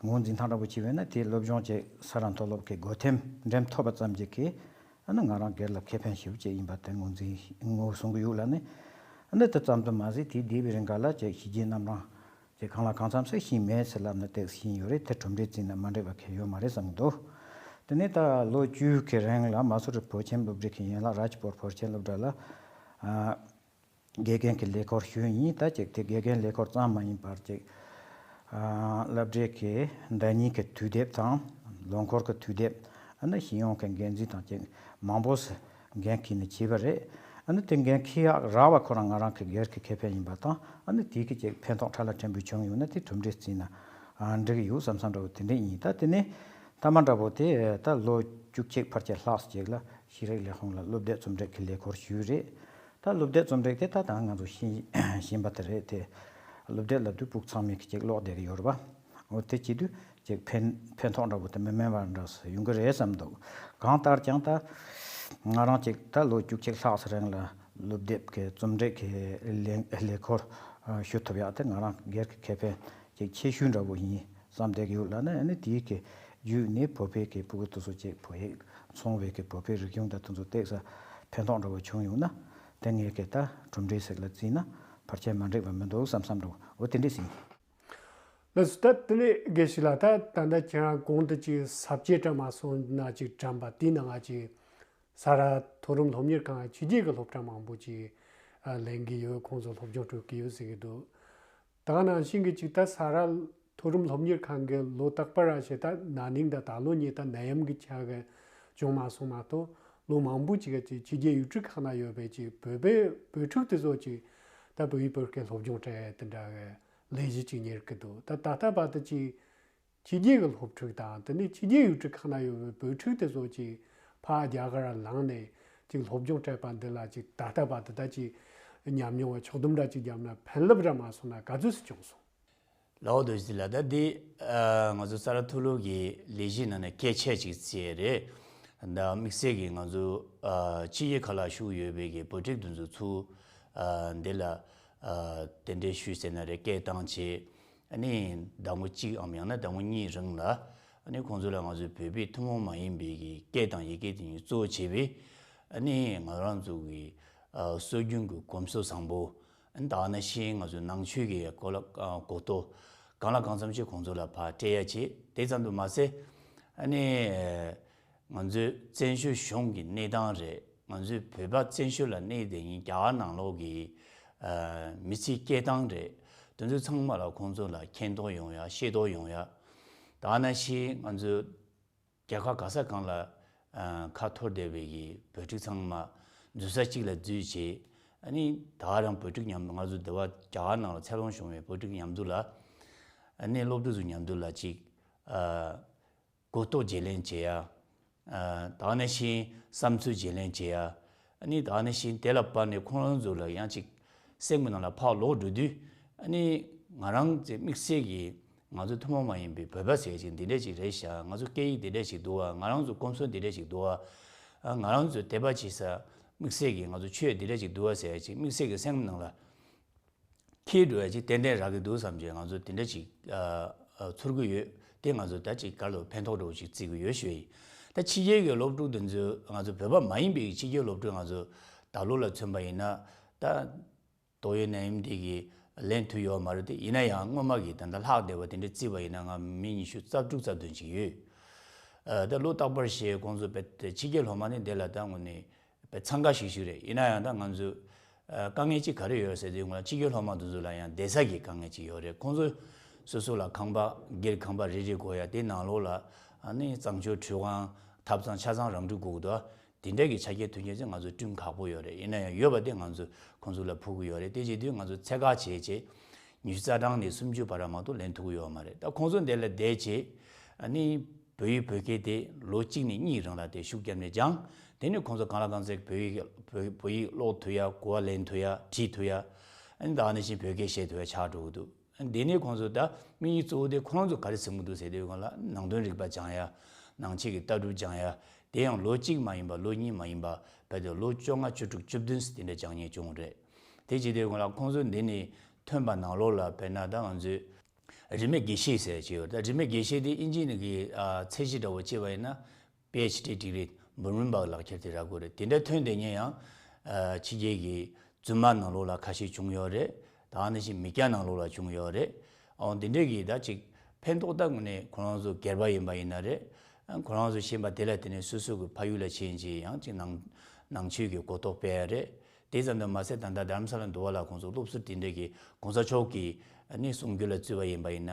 ངོས་འཛིན་སྟངས་འདྲ་པོ་བྱས་པས་ན་དེ་སློབ་སྦྱོང་བྱས། ས་རཱ་མཐོ་སློབ་ཀྱི་སྒོ་ཐེམ་འགྲིམ་ཐུབ་པ་ཙམ་གྱིས་ཀྱི་ཨ་ནི་ང་རང་སྒེར་ལ་ཁེ་ཕན་ཞེ་པོ་ཅིག་ཡིན་པ་དེ་ངོས་འཛིན་ངོས་བཟུང་གི་ཡོད་ལ་ནི། ཨ་ནི་དེ་ཙམ་དུ་མ་ཟད་དེའི་འདས་པའི་རིང་ག་ལ་ཅིག་ཞི་རྒྱས་རྣམ་གྲངས་ཅིག་གང་ལ་གང་འཚམ་ཞིག་ཤེས་མེད་ཟེར་ལབ་ན་ཏོག་ཙམ་ཤེས་ཡོད་རེད། དེ་གྲུབ་འབྲས་བརྩིས་ན་མ་འགྲིག་པ་གང་ཡང་ཡོད་མ་རེད་བསམ་གྱི་འདུག་དེ་ནས་ད་ལོ་བཅུ་གི་རིང་ལ་མ་སུ་རི་བོད་ཆེན་སློབ་གྲྭའི་ཡན་ལག་རཱཇ་པུར་བོད་ཆེན་སློབ་གྲྭ་ལ་ཨ་དགེ་རྒན་གྱི་ལས་ཁུར་ཞུས་ཡིན། ད་ཅིག་དེ་དགེ་རྒན་ལས་ཁུར་ཙམ་མ་ཡིན་པར་ཅིག་ཨ་སློབ་གྲྭའི་གི་ཟླ་ཉིན་གྱི་དུས་དེབ་དང་ལོ་འཁོར་གྱི་དུས་དེབ། ཨ་ནི་ཤེས་ཡོན་གྱི་འགན་འཛིན་དང་ཅིག་མང་པོ་ཞིག་འགན་འཁྱེར་ནས་བྱས་པ་རེད། ཨ་ནི་དེ་འགན་འཁྱེར་ཡག་རག་པ་ཁོ་རང་ང་རང་གི་སྒེར་གྱི་ཁེ་ཕན་ཡིན་པ་དང་། ཨ་ནི་དེ་གི་ཅིག་ཕན་ཐོགས་ཕྲ་ལ་ཕྲན་བུ་བྱུང་ཡོད་ན་དེ་གྲུབ་འབྲས་བརྩིས་ན་ཨ་འགྲིག་གི་ཡོད་བསམ་བསམ་འདྲ་བོ་དེ་འདྲ་ཡིན། ད་དེ་ནས་མཐའ་མ་འདྲ་བོ་དེ་ད་ལོ་བཅུ་གཅིག་ཕལ་ཆེར་ལྷག་ཅིག་ལ་ཤེས་རིག་ལས་ཁུངས་ལ་སློབ་དེབ་རྩོམ་སྒྲིག་གི་ལས་ཁུར་ཞུས་རེད། ད་སློབ་དེབ་རྩོམ་སྒྲིག་དེ་ད་ད་ང་ཚོ་ཤེས་ཤེས་པ་དེ་རེད་དེ། སློབ་དེབ་ལབ་དུས་ཕྲུ་གུ་ཚང་མས་ཀྱི་ཅིག་ཀློག་བསྡད་ཀྱི་ཡོད་རེད་པ། འོ་དེ་བྱེད་དུས་ཅིག་ཕན་ཕན་ཐོགས་འདྲ་པོ་དེ་མི་དམན་པ་འདྲ་ཞིག་ཡོང་གི་རེད་བསམ་འདུག་གང་ལྟར་ཀྱང་ད་ང་རང་ཅིག་ད་ལོ་བཅུ་གཅིག་ལྷག་ཙམ་རིང་ལ་སློབ་དེབ་ཀྱི་རྩོམ་སྒྲིག་གི་ལས་ལས་ཁུར་ཞུ་ཐུབ་ཡག་དེ་ང་རང་སྒེར་གྱི་ཁེ་ཕན་ཅིག་ཆེ་ཤོས་འདྲ་པོ་ཡིན་བསམ་བསྡད་ཀྱི་ཡོད་ལ་ནི། ཨ་ནི་དེའི་གི་བརྒྱུད་ནས་བོད་པའི་གི་ཕྲུ་གུ་དེ་ཚོ་ཅིག་བོད་ཡིག་ སོང་བའི་གི་བོད་པའི་རིག་གཞུང་དང་དེ་ཚོ་ཏོག་ཙམ་ཕན་ཐོགས་འདྲ་བོ་བྱུང་ཡོང་ན། དེ་ངས་གི་ད་གྲུབ་འབྲས་ཟིག་ལ་བརྩིས་ན་ཕལ་ཆེར་མ་འགྲིག་པ་མི་འདུག་བསམ་བསམ་འདྲ་བོ་འོ་དེ་འདྲས་ཟིན། ལགས་སོ། ད་དེ་ནས་དགེ་བཤེས་ལགས། ད་ད་ལྟ་ཁྱེད་རང་གོང་དུ་ཅིག་ས་བཅད་བཀྲམ་མ་སོང་ན་ཅིག་བཀྲམ་པ་དེའི་ནང་ང་ཅིག་ས་རཱ་མཐོ་རིམ་སློབ་གཉེར་ཁང་ཕྱི་རྒྱལ་གྱི་སློབ་གྲྭ་མང་པོ་ཅིག་ཨ་ལེན་གྱི་ཡོད། ཁོང་ཚོ་སློབ་སྦྱོང་སྤྲོད་ཀྱི་ཡོད་ཟེར་གྱི་འདུག་ད་ག་ནང་བཞིན་གྱི་ཅིག་ད་ས་རཱ་མཐོ་རིམ་སློབ་གཉེར་ཁང་གི་ལོ་རྟག་པར་ར་བྱས་ད་ན་ནིང་དང་ད་ལོ་གཉིས་ད་ནད་ཡམས་ཀྱི་ཆ་གི་བྱུང་མ་སོང་མ་གཏོགས། ལོ་མང་པོ་ཅིག་གི་ཅིག་ཕྱི་རྒྱལ་ཡུལ་གྲུ་ཁག་ན་ཡོད་པའི་ཅིག་བོད་པའི་བོད་ཕྲུག་དེ་ཚོ་ཅིག་ད་བོད་ཡིག་བོད་སྐད་སློབ་སྦྱོང་སྤྲད་དེ་འདྲ་གི་ལས་གཞི་ཅིག་གཉེར་གྱི་འདུག་ད་ད་ལྟ་བར་དུ་ཅིག་ཕྱི་རྒྱལ་གྱི་སློབ་ཕྲུག་དང་དེ་ནས་ཕྱི་རྒྱལ་ཡུལ་གྲུ་ཁག་ན་ཡོད་པའི་བོད་ཕྲུག་དེ་ཚོ་ཅིག་ཕར་རྒྱ་གར་ལངས་ནས་ཅིག་སློབ་སྦྱོང་སྤྲད་པ་འདི་ལ་ཅིག་ད་ལྟ་བར་དུ་ད་ཅིག་ཉམས་མྱོང་བ་ཕྱོགས་བསྡོམས་འདྲ་ཅིག་བརྒྱབ་ན་ཕན་རླབས་ར་མ་སོང་ན་ག་ཚོད་ཅིག་བྱུང་སོང་། ལའོ་རྡོ་རྗེ་ལགས། ད་འདི་ཨ་ང་ཚོ་ས་རཱ་མཐོ་སློབ་ཀྱི་ལས་གཞི་ནང་ནས་གལ་ཆེ་ཅིག་བརྩིས་རེད། ད་དམིགས་བསལ་གྱིས་ང་ཚོ་ཨ་ཕྱི་རྒྱལ་ཁག་ལ་བཞུགས་ཡོད་པའི་གི་བོད་ཕྲུག་དེ་ཚོ་ཚུར་ཨ་འདི་ལ་ཨ་གདན་འདྲེན་ཞུས་ཟེར་ན་རེད། སྐད་བཏང་བྱས། ཨ་ནི་ཟླ་ངོ་གཅིག་འམ་ཡང་ན་ཟླ་ངོ་གཉིས་རིང་ལ་ཨ་ནི་ཁོང་ཚོ་ལ་ང་ཚོའི་བོད་པའི་ཐུན་མོང་མ་ཡིན་པའི་གི་སྐད་དང་ཡི་གེ་དེ་གཉིས་གཙོ་བྱས་པའི་ཨ་ནི་ང་རང་ཚོ་གི་ཨ་སྲོལ་རྒྱུན་གྱི་གོམས་སྲོལ་བཟང་པོ། ཨ་ནི་ད་ག་ནང་བཞིན་ང་ཚོའི་ནང་ཆོས་ཀྱི་གོ་ལ་ཨ་གོ་རྟོགས་གང་ལ་གང་འཚམ་ཞིག་ཁོང་ཚོ་ལ་ཕར་སྤྲད་ཡ་བྱས། དེ་ཙམ་དུ་མ་ཟད། ཨ་ནི་ང་ཚོའི་བཙན་བྱོལ་གཞུང་གི་གནས་སྟངས་རེད། ང་ཚོའི་བོད་པ་བཙན་བྱོལ་ལ་གནས་བསྡད་མཁན་རྒྱ་གར་ནང་ལོགས་ཀྱི་ཨ་མི་ཚེའི་སྐྱེལ་སྟངས་རེད། དེ་ཚོ་ཚང་མ་ལ་ཁོང་ཚོ་ལ་མཁྱེན་རྟོགས་ཡོང་ཡ། ཤེས་རྟོགས་ཡོང་ཡ། ད་ག་ནང་བཞིན་ང་ཚོའི་རྒྱལ་ཁབ་ག་ས་གང་ལ་ཨ་ཁ་འཐོར་བསྡད་པའི་གི་བོད་ཕྲུག་ཚང་མ་འཛུལ་ས་གཅིག་ལ་འཛུལ་བྱས། ཨ་ནི་ད་ག་རང་བོད་ཕྲུག་མཉམ་དུ་ང་ཚོ་འདི་བ་རྒྱ་གར་ནང་ལ་འཚར་ལོངས་བྱུང་བའི་བོད་ཕྲུག་མཉམ་དུ་ལ་ཨ་ནི་སློབ་ཕྲུག་ཚོ་མཉམ་དུ་ལ་ཅིག་ཨ་གོ་རྟོགས་བརྗེ་ལེན་བྱེད་ཡ། ཨ་ད་ག་ནང་བཞིན་བསམ་ཚུལ་བརྗེ་ལེན་བྱེད་ཡ། ཨ་ནི་ད་ག་ནང་བཞིན་དེ་ལ་བར་ནས་ཁོང་རང་ཚོ་ལ་ཡང་ཅིག་སེམས་ཀྱི་ནང་ལ་ཕར་ལོག་འགྲོ་དུས། ཨ་ནི་ང་རང་ཚོའི་དམིགས་བསལ་གྱི་ང་ཚོ་ཐུན་མོང་མ་ཡིན་པའི་བོད་པ་ཟེར་ཅིག་འདི་འདྲ་ཅིག་རེད་ཤག་ང་ཚོ་སྐད་ཡིག་འདི་འདྲ་ཅིག་འདུག་བ། ང་རང་ཚོ་གོམས་སྲོལ་འདི་འདྲ་ཅིག་འདུག་བ། ཨ་ང་རང་ཚོ་དད་པ་བྱེད་ས་དམིགས་བསལ་གྱི་ང་ཚོ་ཆོས་འདི་འདྲ་ཅིག་འདུག་བ་ཟེར་ཅིག་དམིགས་བསལ་གྱི་སེམས་ནང་ལ་འཁྱེར་འགྲོ་ཡ་ཅིག་ཏན་ཏན་རག་གི་འདུག་བསམ་བྱས་ང་ཚོ་དེ་འདྲ་ཅིག་ཨ་ཨ་ཚོར་གི་ཡོད། དེ་ང་ཚོ་ད་ཅིག་ག་ལོ་ཕན་ཐོགས་འདྲ་བོ་ཅིག་བརྩི་གི་ཡོད་ཞུ་ཡིན། ད་ཕྱི་རྒྱལ་གྱི་སློབ་ཕྲུག་དེ་ཚོ་ང་ཚོ་བོད་པ་མ་ཡིན་པའི་ཕྱི་རྒྱལ་སློབ་ཕྲུག་ང་ཚོ་ད་ལོ་ལ་མཚོན་པ་ཡིན་ན་ད་ཏོག་དབྱིབས་ནད་ཡམས་འདི་གི་ལེན་ཐུབ་ཡོད་མ་རེད་དེ། ཡིན་ན་ཡང་སྔོན་མ་གི་ད་ལྟ་ལྷག་བསྡད་པ་དེ་འདྲ་བརྩིས་པ་ཡིན་ན་ང་མི་ཉི་ཤུ་རྩ་དྲུག་རྩ་བདུན་ཅིག་ཡོད། ཨ་ད་ལོ་རྟག་པར་བྱས་ཁོང་ཚོ་བོད་ཕྱི་རྒྱལ་སློབ་མ་ནི་དེ་ལ་ད་དངོས་གནས་པའི་འཚང་ཁ་ཤིག་ཤིག་རེད། ཡིན་ན་ཡང་ད་ང་ཚོས་ཨ་དཀའ་ངལ་གཅིག་ག་རེ་ཡོད་ཟེར་དུས་ང་ལ་ཕྱི་རྒྱལ་སློབ་མ་དེ་ཚོ་ལ་ཡང་བསྡད་ས་གི་དཀའ་ངལ་གཅིག་ཡོད་རེད། ཁོང་ཚོ་སོ་སོ་ལ་ཁང་པ་སྒེར་ཁང་པ་རེ་རེ་དགོས་ཡ། དེ་ནང་ལོགས་ལ་ཨ་ནི་གཙང་སྦྲ་ཁྲུས་ཁང་ཐབ་ཚང་ཆ་ཚང་རང་འགྲུལ་དགོས་ཀྱི་འདུག་དེ་འདྲ་གི་ཆ་རྐྱེན་དོན་རྐྱེན་ཚོ་ང་ཚོ་བསྐྲུན་ཁག་པོ་ཡོད་རེད། ཡིན་ན་ཡང་ཡོད་པ་དེ་ང་ཚོ་ཁོང་ཚོ་ལ་ཕུལ་གི་ཡོད་རེད། དེ་བྱེད་དུས་ང་ཚོ་ཚད་བཀག་བྱས་བྱས་ཉི་ཤུ་རྩ་གྲངས་ནས་སུམ་ཅུ་བར་མ་གཏོགས་ལེན་ཐུབ་ཀྱི་ཡོད་མ་རེད། ད་ཁོང་ཚོ་འདི་ལ་བསྡད་བྱས་ཨ་ནི་བོད་ཡིག་བོད་སྐད་དེ་ལོ་གཅིག་ནས་གཉིས་རིང་ལ་དེ་ཤུགས་བརྒྱབ་ནས་སྦྱངས། དེ་ནས་ཁོང་ཚོ་གང་ལ་གང་འཚམ་བོད་ཡིག་བོད་བོད་ཡིག་ཀློག་ཐུབ་ཡ། གོ་བ་ལེན་ཐུབ་ཡ། བྲིས་ཐུབ་ཡ། ཨ་ནི་ད་ག་ནང་བཞིན་བོད་སྐད་བཤད་ཐུབ་ཡ་ཆགས་འགྲོ་གི་འདུག་དེ་ནས་ཁོང་ཚོ་ད་དམིགས་ཡུལ་གཙོ་བོ་དེ་ཁོ་རང་ཚོ་ག་རེ་ཟིན་གི་འདུག་ཟེར་དུས་སྒང་ལ་ནང་དོན་རིག་པ་སྦྱང་ཡ། ནང་ཆོས་ཀྱི་ལྟ་གྲུབ་སྦྱང་ཡ། དེ་ཡང་ལོ་གཅིག་མ་ཡིན་པ། ལོ་གཉིས་མ་ཡིན་པ། བོད་དུ་ལོ་བཅོ་ལྔ། བཅུ་དྲུག། བཅུ་བདུན་ཟེར་དེ་འདྲ་སྦྱང་མཁན་བྱུང་རེད། དེ་བྱེད་དུས་སྒང་ལ་ཁོང་ཚོ་འདི་ནས་ཐོན་པ་ནང་ལོགས་ལ་དཔེར་ན་ད་ང་ཚོས་རིས་མེད་དགེ་བཤེས་ཟེར་ཅིག་ཡོད་རེད། ད་རིས་མེད་དགེ་བཤེས་དེ་དབྱིན་ཇི་ནང་གི་ཨ་ཚད་གཞི་འདྲ་བོ་བྱས་པ་ཡིན་ན་པི་ཨེཆ་ཌི་ཌིག་རི་འབུམ་རམས་པ་ལག་ཁྱེར་དེ་རག་དགོས་རེད། དེ་འདྲ་ཐོན་བསྡད་མཁན་ཡང་ཨ་ཕྱི་རྒྱལ་གྱི་རྫུན་མ་ནང་ལོགས་ལ་ཁ་ཤས་བྱུང་ཡོད་རེད། ད་ནང་བཞིན་མི་སྐྱ་ནང་ལོགས་ལ་བྱུང་ཡོད་རེད། ཨོ་འདི་འདྲས་ཀྱི་ད་ཅིག་ཕན་ཐོགས་ད་དངོས་གནས་ཁོ་རང་ཚོ་སྒེར་པ་ཡིན་པ་ཡིན་ན་རེད། ཁོ་རང་ཚོ་ཤེས་པ་དེ་ལ་བརྟེན་ནས་སོ་སོ་གི་ཕ་ཡུལ་ལ་ཕྱིན་བྱས་ཡང་ཅིག་ནང་ནང་ཆོས་ཀྱི་གོ་རྟོགས་སྤེལ་ཡ་རེད། དེ་ཙམ་དུ་མ་ཟད་ད་ལྟ་རྡ་རམ་ས་ལ་འདུལ་བ་ལ་ཁོང་ཚོ་སློབ་ཟུར་དེ་འདྲས་ཀྱི་གོང་ས་མཆོག་གི་ནི་གསུང་རྒྱུན་ལ་བཙུད་པ་ཡིན་པ་ཡིན་ན།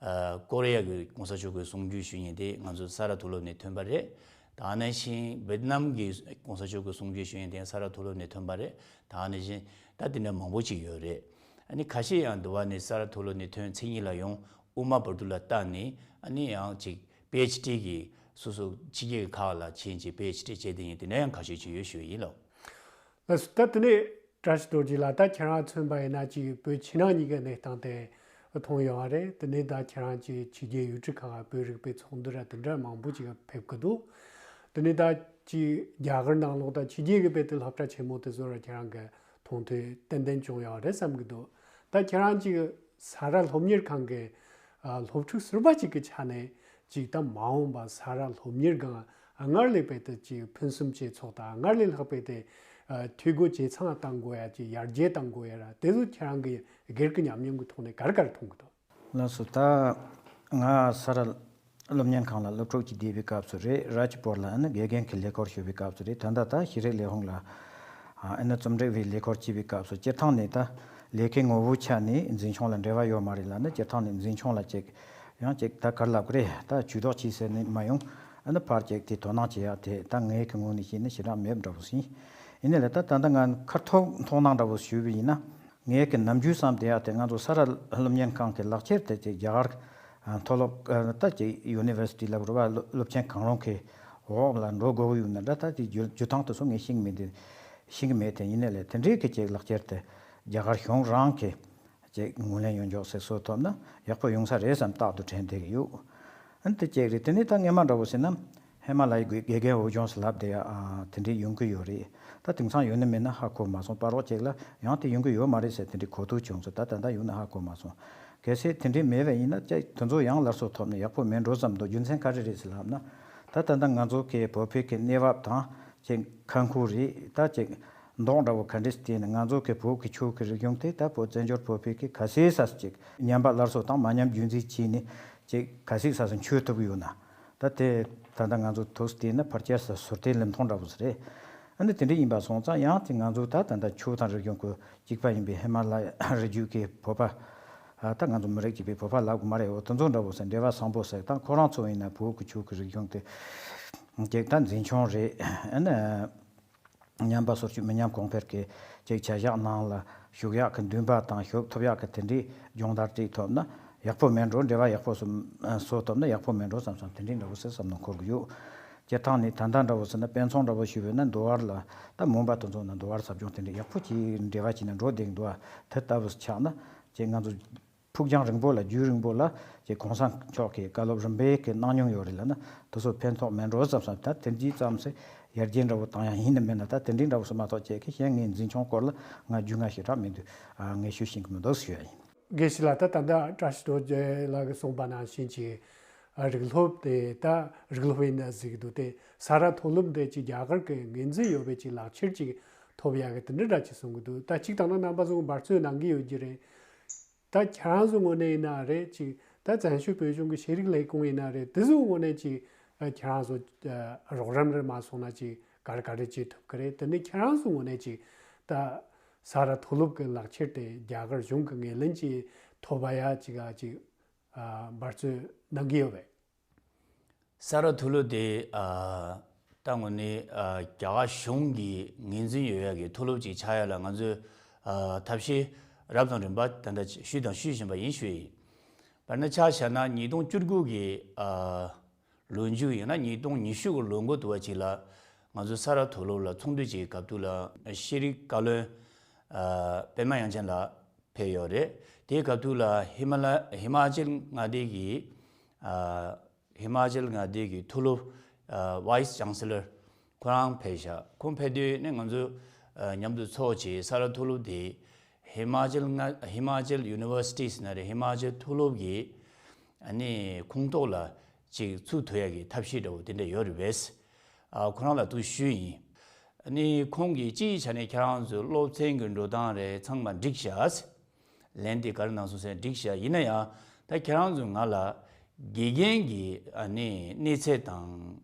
ཨ་ཀོ་རི་ཡ་གི་གོང་ས་མཆོག་གི་གསུང་རྒྱུན་ཞུ་མཁན་དེ་ང་ཚོ་ས་རཱ་མཐོ་སློབ་ནས་ཐོན་པ་རེད། ད་ནང་བཞིན་ཝེད་ནམ་གི་གོང་ས་མཆོག་གི་གསུང་རྒྱུན་ཞུ་མཁན་དེ་ས་རཱ་མཐོ་སློབ་ནས་ཐོན་པ་རེད། ད་ནང་བཞིན་ད་དེ་འདྲ་མང་པོ་ཅིག་ཡོད་རེད། ཨ་ནི་ཁ་ཤས་ཡང་འདུལ་བ་ནས་ས་རཱ་མཐོ་སློབ་ནས་ཐོན། མཚན་ཉིད་ལ་ཡོང་། དབུ་མ་བར་དུ་ལ་བལྟས་ནས་ཨ་ནི་ཡང་ཅིག་པི་ཨེཆ་ཌི་གི་སོ་སོ་ཕྱི་རྒྱལ་གྱི་ཁག་ལ་ཕྱིན་བྱས་པི་ཨེཆ་ཌི་བྱས་བསྡད་མཁན་དེ་འདྲ་ཡང་ཁ་ཤས་ཅིག་ཡོད་ཞུ་ཡིན་ལགས། ལགས་སོ། ད་དེ་ནས་བཀྲ་ཤིས་རྡོ་རྗེ་ལགས། ད་ཁྱེད་རང་མཚོན་པ་ཡིན་ན་ཅིག་བོད་ཕྱི་ནང་གཉིས་ཀའི་གནས་སྟངས་དེ་མཐོང་ཡོད་པ་རེད། དེ་ནས་ད་ཁྱེད་རང་ཅིག་ཕྱི་རྒྱལ་ཡུལ་གྲུ་ཁག་བོད་རིག་པའི་ཚོགས་འདུ་ར་དེ་འདྲ་མང་པོ་ཅིག་ཕེབས་ཀྱི་འདུག་དེ་ནས་ད་ཅིག་རྒྱ་གར་ནང་ལོགས་ད་ཕྱི་རྒྱལ་གྱི་དཔེ་དེ་སློབ་གྲྭ་ཆེན་མོ་དེ་ཚོ་ར་ཁྱེད་རང་གི་མཐོང་ཐོས་ཏན་ཏན་བྱུང་ཡོད་པ་རེད་བསམ་གྱི་འདུག་ད་ཁྱེད་རང་ཅིག་ས་རཱ་སློབ་གཉེར་ཁང་གི་ཨ་སློབ་ཕྲུག་ཟུར་པ་ཅིག་གི་ཆ་ནས་ཅིག་ད་མ་འོངས་པ་ས་རཱ་སློབ་གཉེར་ཁང་ སྔར་ལས་དཔེ་དེ་ཅིག་ཕུན་སུམ་ཇེ་ཚོགས་དང་སྔར་ལས་ལྷག་པའི་དེ་འཐུས་སྒོ་ཇེ་ཚང་བཏང་དགོས་ཡ་ཅིག་ཡར་རྒྱས་བཏང་དགོས་ཡ་ར་དེ་ཚོ་ཁྱེད་རང་གི་སྒེར་གྱི་ཉམས་མྱོང་གི་ཐོག་ནས་ག་རེ་ག་རེ་མཐོང་གི་འདུག་ལགས་སོ། ད་ང་ས་རཱ་སློབ་གཉེར་ཁང་ལ་སློབ་ཕྲུག་ཅིག་བསྡད་པའི་སྐབས་སུ་རེད། རཱཇ་པོར་ལ་ཨ་ནི་དགེ་རྒན་གྱི་ལས་ཁུར་ཞུ་བའི་སྐབས་སུ་རེད། ད་ལྟ་ད་ཤེས་རིག་ལས་ཁུངས་ལ་ཨ་ནི་རྩོམ་སྒྲིག་པའི་ལས་ཁུར་བྱེད་པའི་སྐབས་སུ་སྤྱིར་བཏང་ནས་ད་ལས་ཀའི་ངོ་བོའི་ཆ་ནས་འཛིན་སྐྱོང་ལ་འབྲེལ་བ་ཡོད་མ་རེད་ལ་ནི་སྤྱིར་བཏང་ནས་འཛིན་སྐྱོང་ལ་ཅིག་ཡང་ཅིག་ད་ག་རེ་ལབ་དགོས་རེད། ད་ཇུས་གཏོགས་བྱེད་ཟེར་ནས་མ་ཡོང་། ཨ་ནི་ཕར་ཅིག་དེ་དོ་སྣང་བྱེད་ཡ་དེ་ད་ངའི་གི་ངོས་ནས་བཤད་ན་ཞེ་དྲག་མེད་འདྲ་པོ་ཞིག་ཡིན། ཡིན་ནའི་ལ་ད་ད་ལྟ་ང་ཁ་ཐོག་མཐོང་སྣང་འདྲ་པོ་ཞུས་པ་ཡིན་ན། ངའི་གི་ནམ་རྒྱུན་བསམ་བསྡད་ཡ་དེ་ང་ཚོ་ས་རཱ་སློབ་གཉེར་ཁང་གི་ལག་ཁྱེར་དེ་ཅིག་རྒྱ་གར་མཐོ་སློབ་ད་ཅིག་ཡུ་ནི་ཝར་སི་ཊི་ལབ་རེད་བ། སློབ་ཆེན་གང་རུང་གི་འོག་ལ་འགྲོ་དགོས་ཀྱི་ཡོད་ན་འདྲ། ད་དེ་རྒྱུ་རྒྱུ་སྟངས་དེ་ཚོ་ངས་ཤེས་ཀྱི་མེད། དེ་ཤེས་ཀྱི་མེད། དེ་ཡིན་ནའི་ལས་དེ་འདྲའི་གི་ཅིག་ལག་ཁྱེར་དེ་རྒྱ་གར་གཞུང་རང་གི་ཅིག་ངོས་ལེན་ཡོང་ཆོག་ཟེར་བཟོ་ཐུབ་ན་ཡག་པོ་ཡོང་ས་རེད་བསམ་རྟག་ཏུ་དྲན་བསྡད་ཀྱི་ཡོད། ཨ་ནི་དེ་གཅིག་རེད། དེ་ནས་ད་སྔས་མ་འདྲ་པོ་ཟེར་ན་ཧི་མ་ལ་ཡའི་དགེ་དགེ་རྒན་འོས་སྦྱོང་ཟེར་ལབ་བསྡད་ཡ་ཨ་དེ་འདྲས་ཡོང་གི་ཡོད་རེད། ད་དེང་སང་ཡོད་ན་མེད་ན་ཧ་གོ་མ་སོང་། བར་རོགས་ཅིག་ལ་ཡང་དེ་ཡོང་གི་ཡོད་མ་རེད་ཟེར་དེ་འདྲས་གོ་ཐོས་བྱུང་སོང་། ད་ད་ལྟ་ཡོད་ན་ཧ་གོ་མ་སོང་། གལ་སྲིད་དེ་འདྲས་མེད་པ་ཡིན་ན་ཅིག་དེ་ཚོ་ཡང་སླར་གསོ་ཐོབ་ན་ཡག་པོ་མེད་འགྲོ་བསམ་འདུག་རྒྱུ་མཚན་ག་རེ་རེད་ཟེར་ལབ་ན། ད་ད་ལྟ་ང་ཚོ་གི་བོད་བོད་ཀྱི་གནས་བབ་དང་ཅིག་ཁ་ཁུ་རེད། ད་ཅིག་མདོག་འདྲ་བོ་ག་འདྲས་བལྟས་ནས་ང་ཚོ་གི་བོད་ཀྱི་ཆོས་ཀྱི་རིག་གཞུང་དེ་ད་བོད་བཙན་བྱོལ་བོད་པའི་གི་ག་སའི་ས་སུ་ཅིག་ཉམས་པ་སླར་གསོ་དང་མ་ཉམས་རྒྱུན་འཛིན་བྱས་ནས་ཅིག་ག་སའི་ས་སུ་འཁྱོལ་ཐུབ་ཀྱི་ཡོད་ན། ད་དེ་ད་ལྟ་ང་ཚོ་ཐུགས་བལྟས་ན་ཕལ་ཆེར་ས་ཟུར་ལྟའི་ལུང་ཐུང་འདྲ་བོ་ཞིག་རེད། ཨ་ནི་དེ་འདྲ་ཡིན་པ་སོང་ཙང་ཡང་དེ་ང་ཚོ་ད་ད་ལྟ་ཆོས་དང་རིག་གཞུང་གི་གཅིག་པ་ཡིན་པའི་ཧི་མ་ལ་ཡ་རི་རྒྱུད་ཀྱི་བོད་པ། ད་ང་ཚོ་མི་རིགས་གཅིག་པའི་བོད་པ་ལབ་དགོས་མ་རེད། འོ་དེ་ཚོ་འདྲ་བོ་ཟེར་འབྲེལ་བ་བཟང་པོ་ཟེར། ད་ཁོ་རང་ཚོ་ཡིན་ན་བོད་ཀྱི་ཆོས་ཀྱི་རིག་གཞུང་དེ་ཅིག་ད་འཛིན་སྐྱོང་རེད། ཨ་ནི་ཉམས་པ་སོར་ཆུད་མི་ཉམས་གོང་འཕེལ་གྱི་ཅིག་བྱ་གཞག་ནང་ལ་ཞུགས་ཡག་གི་འདུན་པ་དང་ཞུགས་ཐུབ་ཡག་གི་དེ་འདྲའི་སྦྱོང་བརྡར་ཅིག་ཐོབ་ན་ཡག་པོ་མེད་འགྲོ། འབྲེལ་བ་ཡག་པོ་བཟོ་ཐུབ་ན་ཡག་པོ་མེད་འགྲོ་བསམ་བསམ་དེ་འདྲའི་འདྲ་བོ་ཟེར་བསམ་བློ་འཁོར་གི་ཡོད། སྤྱིར་བཏང་ནས་ད་ལྟ་འདྲ་བོ་ཟེར་ན་དཔེ་མཚོན་འདྲ་བོ་ཞུས་པ་ཡིན་ན་འདུལ་བ་ལ་ད་མོན་པ་དེ་ཚོ་ན་འདུལ་བ་ཟབ་སྦྱོང་དེ་འདྲ་ཡག་པོ་ཅིག་འབྲེལ་བ་བྱས་ན་འགྲོ་བསྡད་འདུག་ཨ། དེ་ལྟ་བུ་ཆགས་ན་ཅིག་ང་ཚོ་ཕུགས་རྒྱང་རིང་པོ་ལ་རྒྱུན་རིང་པོ་ལ་ཅིག་གོང་ས་མཆོག་གི་བཀའ་སློབ་རིམ་པས་ཀྱི་གནང་མྱོང་ཡོད་རེད་ལབ་ན་དེ་ཚོ་ཕན་ཐོགས་མེད་འགྲོ་བསམ་བསམ། ད་དེ་འདྲའི་ཙམ་ཟེར་ཡར་རྒྱས་འདྲ་བོ་བཏང་ཡག་ཡིན་ནམ་མིན་ན། ད་དེ་འདྲའི་འདྲ་བོ་ཟེར་མ་གཏོགས་ཅིག་གི་གཞན་ངའི་འཛིན་སྐྱོང་སྐོར་ལ་ང་རྒྱུས་མངའ་ཞེ་དྲག་མི་འདུག་ཨ། ངས་ཞུ་ཤེས་ཀྱི་མི་འདུག་ཞུ་ཡ་ཡིན། དགེ་བཤེས་ལགས། ད་ད་ལྟ་བཀྲ་ཤིས་རྡོ་རྗེ་ལགས་ཀྱིས་གསུངས་པ་ནང་བཞིན་གྱི་ཨ་རིགས་སློབ་དེ་ད་རིགས་སློབ་ཡིན་ན་ཟེར་གྱི་འདུག་དེ་ས་རཱ་མཐོ་སློབ་དེ་ཅིག་རྒྱ་གར་གྱི་ངོས་འཛིན་ཡོད་པའི་ཅིག་ལག་ཁྱེར་ཅིག་ཐོབ་ཡག་གི་དེ་འདྲ་འདྲ་ཅིག་གསུང་གི་འདུག་ད་གཅིག་དང་ན་རྣམ་པ་ཚོ་འབད་བརྩོན་གནང་གི་ཡོད་ཀྱི་རེད། ད་ཁྱེད་རང་ཚོ་ངོས་ནས་ཡིན་ན་རེད་ཅིག་ད་བཙན་བྱོལ་བོད་གཞུང་གི་ཤེས་རིག་ལས་ཁུངས་ཡིན་ན་རེད། དེ་ཚོའི་ངོས་ནས་ཅིག་ཨ་ཁྱེད་རང་ཚོ་ཨ་རོགས་རམ་རེ་མ་སོང་ན་ཅིག་ག་རེ་ག་རེ་བྱེད་ཐུབ་ཀྱི་རེད། དེ་ནས་ཁྱེད་རང་ཚོའི་ངོས་ནས་ཅིག་ད་ས་རཱ་མཐོ་སློབ་ཀྱི་ལག་ཁྱེར་དེ་རྒྱ་གར་གཞུང་གི་ངོས་ལེན་ཅིག་ཐོབ་པ་ཡ་ཅིག་ཨ་ཅིག་ཨ་འབད་བརྩོན་གནང་གི་ཡོད་པས། ས་རཱ་མཐོ་སློབ་དེ་ཨ་ད་དངོས་གནས་ཨ་རྒྱ་གར་གཞུང་གིས་ངོས་འཛིན་ཡོད་ཡག་གི་མཐོ་སློབ་ཅིག་ཆགས་ཡག་ལ་ང་ཚོས་ཨ་ཐབས་ཤེས་རབ་དང་རིམ་པ་ད་ལྟ་ཞུས་དང་ཞུ་བཞིན་པ་ཡིན་ཞུ་ཡིན། དཔེར་ན་ཆ་བཞག་ན་ཉིས་སྟོང་བཅུ་དགུ་གི་ཨ་ལོ་མཇུག་ཡིན་ན་ཉིས་སྟོང་ཉི་ཤུ་གི་ལོ་འགོ་དུ་བ་ཅིག་ལ་ང་ཚོ་ས་རཱ་མཐོ་སློབ་ལ་ཚོགས་འདུ་ཅིག་སྐབས་དུས་ལ་ཤེས་རིག་བཀའ་བློན་ཨ་པད་མ་དབྱངས་ཅན་ལགས་ཕེབས་ཡོད་རེད། དེའི་སྐབས་དུས་ལ་ཧི་མ་ལ་ཧི་མ་ཅལ་མངའ་སྡེ་གི་ཨ་ཧི་མ་ཅལ་མངའ་སྡེ་གི་མཐོ་སློབ་ཨ་Vice Chancellor་ཁོ་རང་ཕེབས་ཤག་ཁོང་ཕེབས་དུས་ནས་ང་ཚོ་ཨ་མཉམ་དུ་ཚོགས་བྱས་ས་རཱ་མཐོ་སློབ་དེ་ཧི་མ་ཅལ་མངའ་ཧི་མ་ཅལ་ཡུ་ནི་ཝར་སི་ཊི་ཟེར་ན་རེད། ཧི་མ་ཅལ་མཐོ་སློབ་ཀྱི་ཨ་ནི་ཁོངས་གཏོགས་ལ་ཅིག་ཚུད་ཐུབ་ཡག་གི་ཐབས་ཤེས་འདྲ་བོ་དེ་འདྲ་ཡོད་རེད་པས། ཨ་ཁོ་རང་ལ་ཐུགས་ཞུས་ཡིན། ཨ་ནི་ཁོང་གིས་སྤྱིའི་ཆ་ནས་ཁྱེད་རང་ཚོའི་སློབ་ཚན་གྱི་འགྲོ་སྟངས་རེད་ཚང་མ་འགྲིག་ཤག་ལན་དེ་ག་རེ་གནང་སོང་ཟེར་འགྲིག་ཤག་ཡིན་ན་ཡང་ད་ཁྱེད་རང་ཚོས་ང་ལ་དགེ་རྒན་གྱི་ཨ་ནི་གནས་ཚད་དང་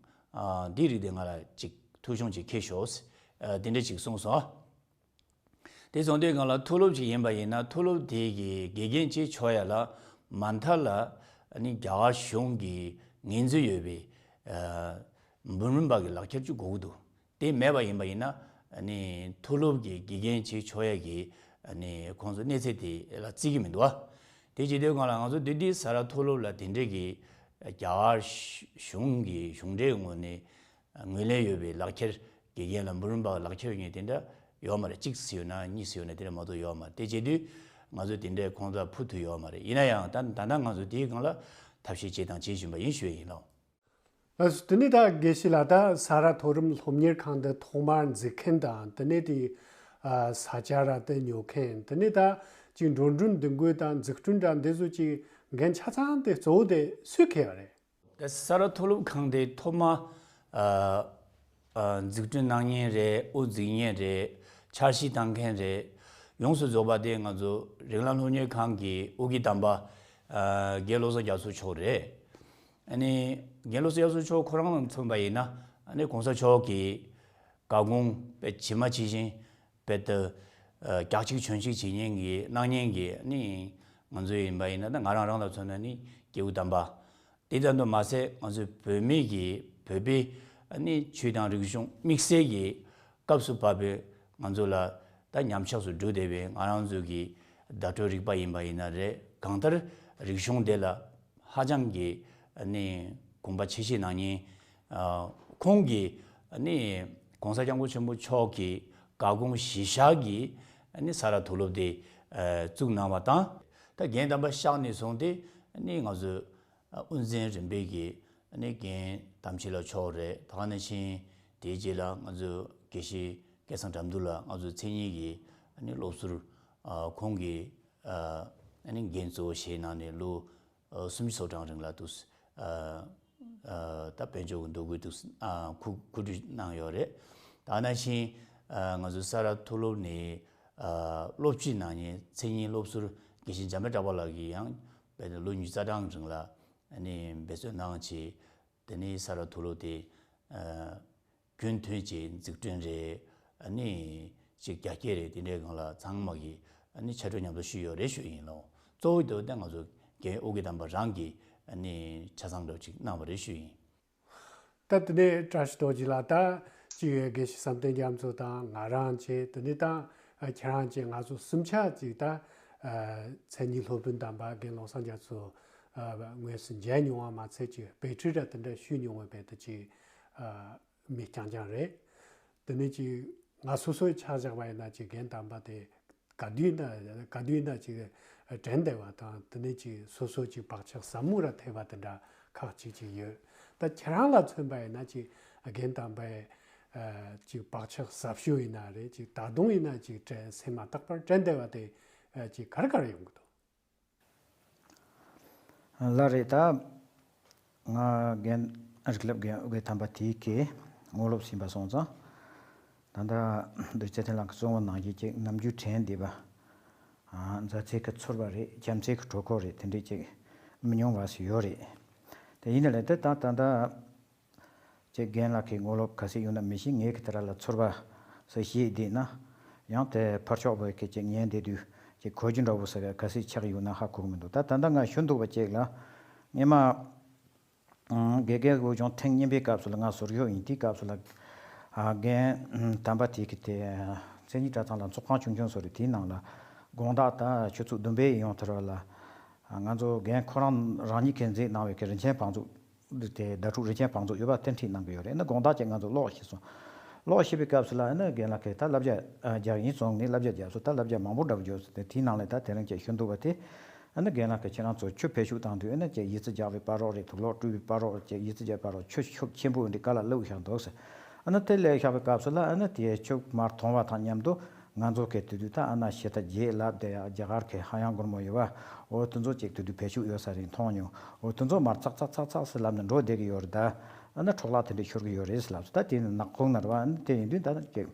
ཨ་འདི་རིགས་དེ་ང་ལ་ཅིག་ཐུགས་གཞུང་ཅིག་འཁྱེར་ཤོག་ཨ་དེ་འདྲ་ཅིག་གསུངས་སོང་། དེ་སོང་དུས་སྒང་ལ་མཐོ་སློབ་ཅིག་ཡིན་པ་ཡིན་ན་མཐོ་སློབ་དེ་གི་དགེ་རྒན་བྱེད་ཆོག་ཡ་ལ་མ་མཐའ་ལ་ཨ་ནི་རྒྱ་གར་གཞུང་གི་ངོས་འཛིན་ཡོད་པའི་ཨ་འབུམ་རམས་པ་གི་ལག་ཁྱེར་ཅིག་དགོས་ཀྱི་འདུག་དེ་མེད་པ་ཡིན་པ་ཡིན་ན་ཨ་ནི་མཐོ་སློབ་ཀྱི་དགེ་རྒན་བྱེད་ཆོག་ཡ་གི་ཨ་ནི་ཁོང་ཚོ་གནས་ཚད་དེ་ལ་བརྩི་གི་མི་འདུག་ཨ། དེ་བྱེད་དུས་སྒང་ལ་ང་ཚོ་འདི་འདི་ས་རཱ་མཐོ་སློབ་ལ་དེ་འདྲས་ཀྱི་རྒྱ་གར་གཞུང་གི་གཞུང་འབྲེལ་ངོས་ནས་ངོས་ལེན་ཡོད་པའི་ལག་ཁྱེར་དགེ་རྒན་ལ་འབུམ་རམས་པ་ལག་ཁྱེར་ཡོད་མཁན་དེ་འདྲ་ཡོད་མ་རེད། གཅིག་ཙམ་ཡོད་ན་གཉིས་ཙམ་ཡོད་ན་དེ་འདྲ་མ་གཏོགས་ཡོད་མ་རེད། དེ་བྱེད་དུས་ང་ཚོ་དེ་འདྲའི་ཁོང་ཚོ་ཕུལ་ཐུབ་ཡོད་མ་རེད། ཡིན་ན་ཡང་ད་ད་ལྟ་ང་ཚོ་དེའི་སྒང་ལ་ཐབས་ཤེས་བྱས་དང་བྱེད་བཞིན་པ་ཡིན་ཞུ་ཡ་ཡིན་ལགས། ལགས་སོ། དེ་ནས་ད་དགེ་བཤེས་ལགས་ད་ས་རཱ་མཐོ་རིམ་སློབ་གཉེར་ཁང་འདི་ཐོག་མར་འཛུགས་མཁན་དང་དེ་ནས་དེ་ཨ་ས་ཆ་ར་དེ་ཉོ་མཁན་དེ་ནས་ད་ཅིག་འགྲོ་གྲོན་འདེད་འགོད་དང་འཛུགས་སྐྲུན་དང་འདི་ཚོ་ཅིག་འགན་ཆ་ཚང་དེ་གཙོ་བོ་དེ་སུས་འཁྱེར་བ་རེད། ད་ས་རཱ་མཐོ་སློབ་ཁང་དེ་ཐོག་མ་ ཨ་ཨ་འཛུགས་སྐྲུན་གནང་མཁན་རེད། དབུ་འཛུགས་མཁན་རེད། འཆར་གཞི་བཏང་མཁན་རེད། ཡོངས་སུ་རྫོགས་པ་དེ་ང་ཚོ་རིགས་ལམ་སློབ་གཉེར་ཁང་གི་དབུ་དགེ་དམ་པ་ཨ་རྒན་བློ་བཟང་རྒྱ་མཚོ་མཆོག་རེད། ཨ་ནི་རྒན་བློ་བཟང་རྒྱ་མཚོ་མཆོག་ཁོ་རང་ལ་མཚོན་པ་ཡིན་ན། ཨ་ནི་གོང་ས་མཆོག་གི་བཀའ་དགོངས་དཔེ་ཇི་མ་ཇི་བཞིན་དཔེ་ད་ཨ་རྒྱག་གཅིག་བྱོན་གཅིག་བྱེད་མཁན་གྱི་གནང་མཁན་གྱི་ཨ་ནི་ང་ཚོ་ཡིན་པ་ཡིན་ན། ད་ང་རང་རང་ལ་མཚོན་ན་ནི་སྐྱེས་བུ་དམ་པ། དེ་ཙམ་དུ་མ་ཟད་ང་ཚོའི་བོད་མི་གི་བོད་པའི་ཨ་ནི་ཆོས་དང་རིག་གཞུང་དམིགས་བསལ་གྱི་སྐབས་སུ་བབས་པའི་ང་ཚོ་ལ་ད་ཉམས་ཆག་སུ་འགྲོ་བསྡད་པའི་ང་རང་ཚོ་གི་བརྡ་སྤྲོད་རིག་པ་ཡིན་པ་ཡིན་ན་རེད། གང་ལྟར་རིག་གཞུང་དེ་ལ་ཧ་ཅང་གི་ཨ་ནི་དགོངས་པ་ཆེ་བཞེས་གནང་མཁན། ཨ་ཁོང་གིས་ཨ་ནི་གོང་ས་སྐྱབས་མགོན་ཆེན་པོ་མཆོག་གི་བཀའ་དགོངས་གཞི་བཞག་གིས་ཨ་ནི་ས་རཱ་མཐོ་སློབ་དེ་ཨ་བཙུགས་གནང་བ་དང་། ད་རྒན་དམ་པ་གཤེགས་ནས་བཟུང་སྟེ་ཨ་ནི་ང་ཚོས་ཨ་དབུ་འཛིན་རིམ་པས་ཀྱི་ཨ་ནི་རྒན་དམ་ཆོས་ལགས་མཆོག་རེད། ད་ག་ནང་བཞིན་དེའི་རྗེས་ལ་ང་ཚོའི་དགེ་བཤེས་སྐལ་བཟང་དགྲ་འདུལ་ལགས། ང་ཚོའི་མཚན་ཉིད་ཀྱི་ཨ་ནི་སློབ་ཟུར་ཨ་ཁོང་གིས་ཨ་ཨ་ནི་འགན་གཙོ་བོ་བཞེས་གནང་ནས་ལོ་ཨ་སུམ་ཅུ་སོ་གྲངས་རིང་ལ་འདུག་ཨ་ཨ་ད་དཔལ་འབྱོར་གྱི་འདུ་འགོད་འདུག་ཨ་ཁུ་ཁུ་བསྡུ་གནང་ཡོད་རེད། ད་ག་ནང་བཞིན་ཨ་ང་ཚོའི་ས་རཱ་མཐོ་སློབ་ནས་ཨ་སློབ་སྤྱི་གནང་མཁན་མཚན་ཉིད་སློབ་ཟུར་དགེ་བཤེས་འཇམ་དཔལ་གྲགས་པ་ལགས་ཀྱིས་ཡང་དཔེ་ལོ་ཉི་ཤུ་རྩ་གྲངས་རིང་ལ་ཨ་ནི་འབད་བརྩོན་གནང་བྱས། དེ་ནས་ས་རཱ་མཐོ་སློབ་དེ་ཨ་རྒྱུན་མཐུད་ཀྱི་འཛུགས་སྐྲུན་རེད། ཨ་ནི་ཅིག་རྒྱ་སྐྱེད་རེད། དེ་འདྲའི་སྒང་ལ་ཚང་མ་གིས་ཨ་ནི་ཕྱག་རོགས་མཉམ་དུ་ཞུས་ཡོད་རེད་ཞུ་ཡིན་ལོ། གཙོ་བོ་དེ་ད་ང་ཚོ་རྒན་དབུ་དགེ་དམ་པ་རང་གིས་ཨ་ནི་ཆ་ཚང་འདྲ་ཅིག་གནང་བ་རེད་ཞུ་ཡིན། ད་དེ་ནས་བཀྲ་ཤིས་རྡོ་རྗེ་ལགས། ད་ཅིག་དགེ་བཤེས་བསམ་གཏན་རྒྱ་མཚོ་དང་ང་རང་བཅས། དེ་ནས་ད་ཁྱེད་རང་བཅས་ང་ཚོ་གསུམ་ཆ་ཅིག་ད་མཚན་ཉིད་སློབ་དཔོན་དམ་པ་རྒན་བློ་བཟང་རྒྱ་མཚོ་དངོས་སུ་མཇལ་མྱོང་བ་མ་ཚད་ཅིག་དཔེ་ཁྲིད་ར་དེ་འདྲ་ཞུས་མྱོང་བའི་དཔེ་དེ་ཅིག་མི་རྐྱང་རྐྱང་རེད། དེ་ནས་ཅིག་ང་སོ་སོའི་ཆ་བཞག་པ་ཡིན་ན་ཅིག་རྒན་དམ་པ་དེ་ག་དུས་ན་ག་དུས་ན་ཅིག་དྲན་བསྡད་པ་དང་། དེ་ནས་ཅིག་སོ་སོ་ཅིག་བག་ཆགས་ཟབ་མོ་ར་ཐེབས་པ་དེ་འདྲ་ཁག་ཅིག་ཅིག་ཡོད། ད་ཁྱེད་རང་ལ་མཚོན་པ་ཡིན་ན་ཅིག་རྒན་དམ་པའི་ཅིག་བག་ཆགས་ཟབ་ཤོས་ཡིན་ན་རེད། ཅིག་ད་དུང་ཡིན་ན་ཅིག་དྲན་སེམས་མ་ཐག་པར་དྲན་བསྡད་པ་དེ་ཅིག་ག་རེ་ག་རེ་ཡོང་གི་འདུག་ལགས་རེད། ད་ང་རྒན་རིགས་ལམ་རྒན་དབུ་དགེ་དམ་པ་དེའི་གི་དངོས་སློབ་ཟིན་པ་སོང་ཙང་། ད་ལྟ་རྡོ་རྗེ་ཚེ་བརྟན་ལགས་ཀྱིས་གསུངས་པ་ནང་བཞིན་ཅིག་རྣམ་འགྱུར་དྲན་བསྡད་པ། ཨ་མཛའ་བརྩེ་གི་ཚོར་བ་རེད། བྱམས་བརྩེ་གི་དྲོད་ཁོལ་རེད། དེ་འདྲས་ཅིག་མི་ཉུང་བ་ཞིག་ཡོད་རེད། དེ་ཡིན་ན་ལས་དེ་ད་ད་ལྟ་ཅིག་རྒན་ལགས་ཀྱི་དངོས་སློབ་ག་ཚོད་ཡོད་ན་མི་ཤེས། ངས་ཀྱི་དེ་ར་ལ་ཚོར་བ་ཟེར་བཤད་བསྡད་ན། ཡང་དེ་ཕར་ཕྱོགས་པོ་གི་ཅིག་ཉན་བསྡད་དུས་ཅིག་གོ་རྒྱུ་འདྲ་བོ་ཟེར་ག་ཚོད་ཆགས་ཡོད་ན་ཧ་གོ་གི་མི་འདུག་ད་ད་ལྟ་ང་ཞུ་འདུག་པ་ཅིག་ལ། སྔས་མ་ཨང་དགེ་རྒན་དབུས་སྦྱོང་ཐེངས་གཉིས་པའི་སྐབས་སུ་ལ་ང་ཟུར་ཞུགས་ཡིན། དེའི་སྐབས་སུ་ལ་ཨ་རྒན་དམ་པ་དེ་གི་དེ་མཚན་ཉིད་གྲྭ་ཚང་ལ་ཚོགས་ཁང་ཆུང་ཆུང་བཟོ་རེད། དེའི་ནང་ལ་དགོང་དག་ད་ཆུ་ཚོད་བདུན་པའི་ཡོང་དུས་ར་ལ་ང་ཚོ་རྒན་ཁོ་རང་རང་ཉིད་ཀྱིས་མཛད་གནང་བའི་གི་རིན་ཆེན་བང་མཛོད་དེ། ཟླ་དྲུག་རིན་ཆེན་བང་མཛོད་ཡོད་པ་དེ་ཁྲིད་གནང་གི་ཡོད་རེད། ཨ་ནི་དགོང་དག་ཅིག་ང་ཚོ་ཀློག་ཤེས་སོང་། ཀློག་ཤེས་པའི་སྐབས་སུ་ལ་ཨ་ནི་རྒན་ལགས་ཀྱིས་ད་བསླབ་བྱ་ཨ་རྒྱག་ཡིན་གསུངས་ནས་བསླབ་བྱ་བརྒྱབ་སོང་། ད་བསླབ་བྱ་མང་པོ་འདྲ་བོ་བརྒྱབ་སོང་། དེ་དེའི་ནང་ལས་ད་དེ་རིང་ཅིག་ཞུ་འདུག་པ་དེ། ཨ་ནི་རྒན་ལགས་ཀྱིས་ཁྱེད་རང་ཚོ་ཆུ་བེད་སྤྱོད་བཏང་དུས་ཨ་ནི་ཅིག་ཡིག་རྩིས་རྒྱག་པའི་བར་རོགས་རེད། དུག་ལོག་བཀྲུ་བའི་བར་རོགས་རེད། ཅིག་ཡིག་རྩིས་རྒྱག་པའི་བར་རོགས་ཆུ་ཤུགས་ཆེན་པོ་འདི་ག་ལ་བླུགས་བཞག་འདུག་ཟེར། ཨ་ནི་དེ་བླུགས་བཞག་པའི་སྐབས་སུ་ལ་ཨ་ནི་དེ་ཆུ་མར་འཐུང་བ་དང་མཉམ་དུ་ང་ཚོ་གི་དེ་དུས་ད་ཨ་ན་ཤེ་ད་རྒྱས་ལབ་དེ་ཡ་རྒྱ་གར་གི་ཧ་ཡང་སྒོར་མོ་ཡོད་པ། འོ་དེ་ཚོ་ཅིག་དེ་དུས་བེད་སྤྱོད་ཡོད་ས་རེད། མཐོང་མྱོང་། འོ་དེ་ཚོ་མར་ཚག་ཚག་ཚག་ཚག་ཟེར་ལབ་ནས་འགྲོ་བསྡད་ཀྱི་ཡོད་རེད། ད་ཨ་ནི་འཕྲོ་བརླག་དེ་འདྲ་ཤོར་གྱི་ཡོད་རེད་ཟེར་ལབ་སོང་། ད་དེ་ནི་ནག་ཁུང་ན་རེད་པ། ཨ་ནི་དེ་ཡིན་དུས་ད་ཅིག་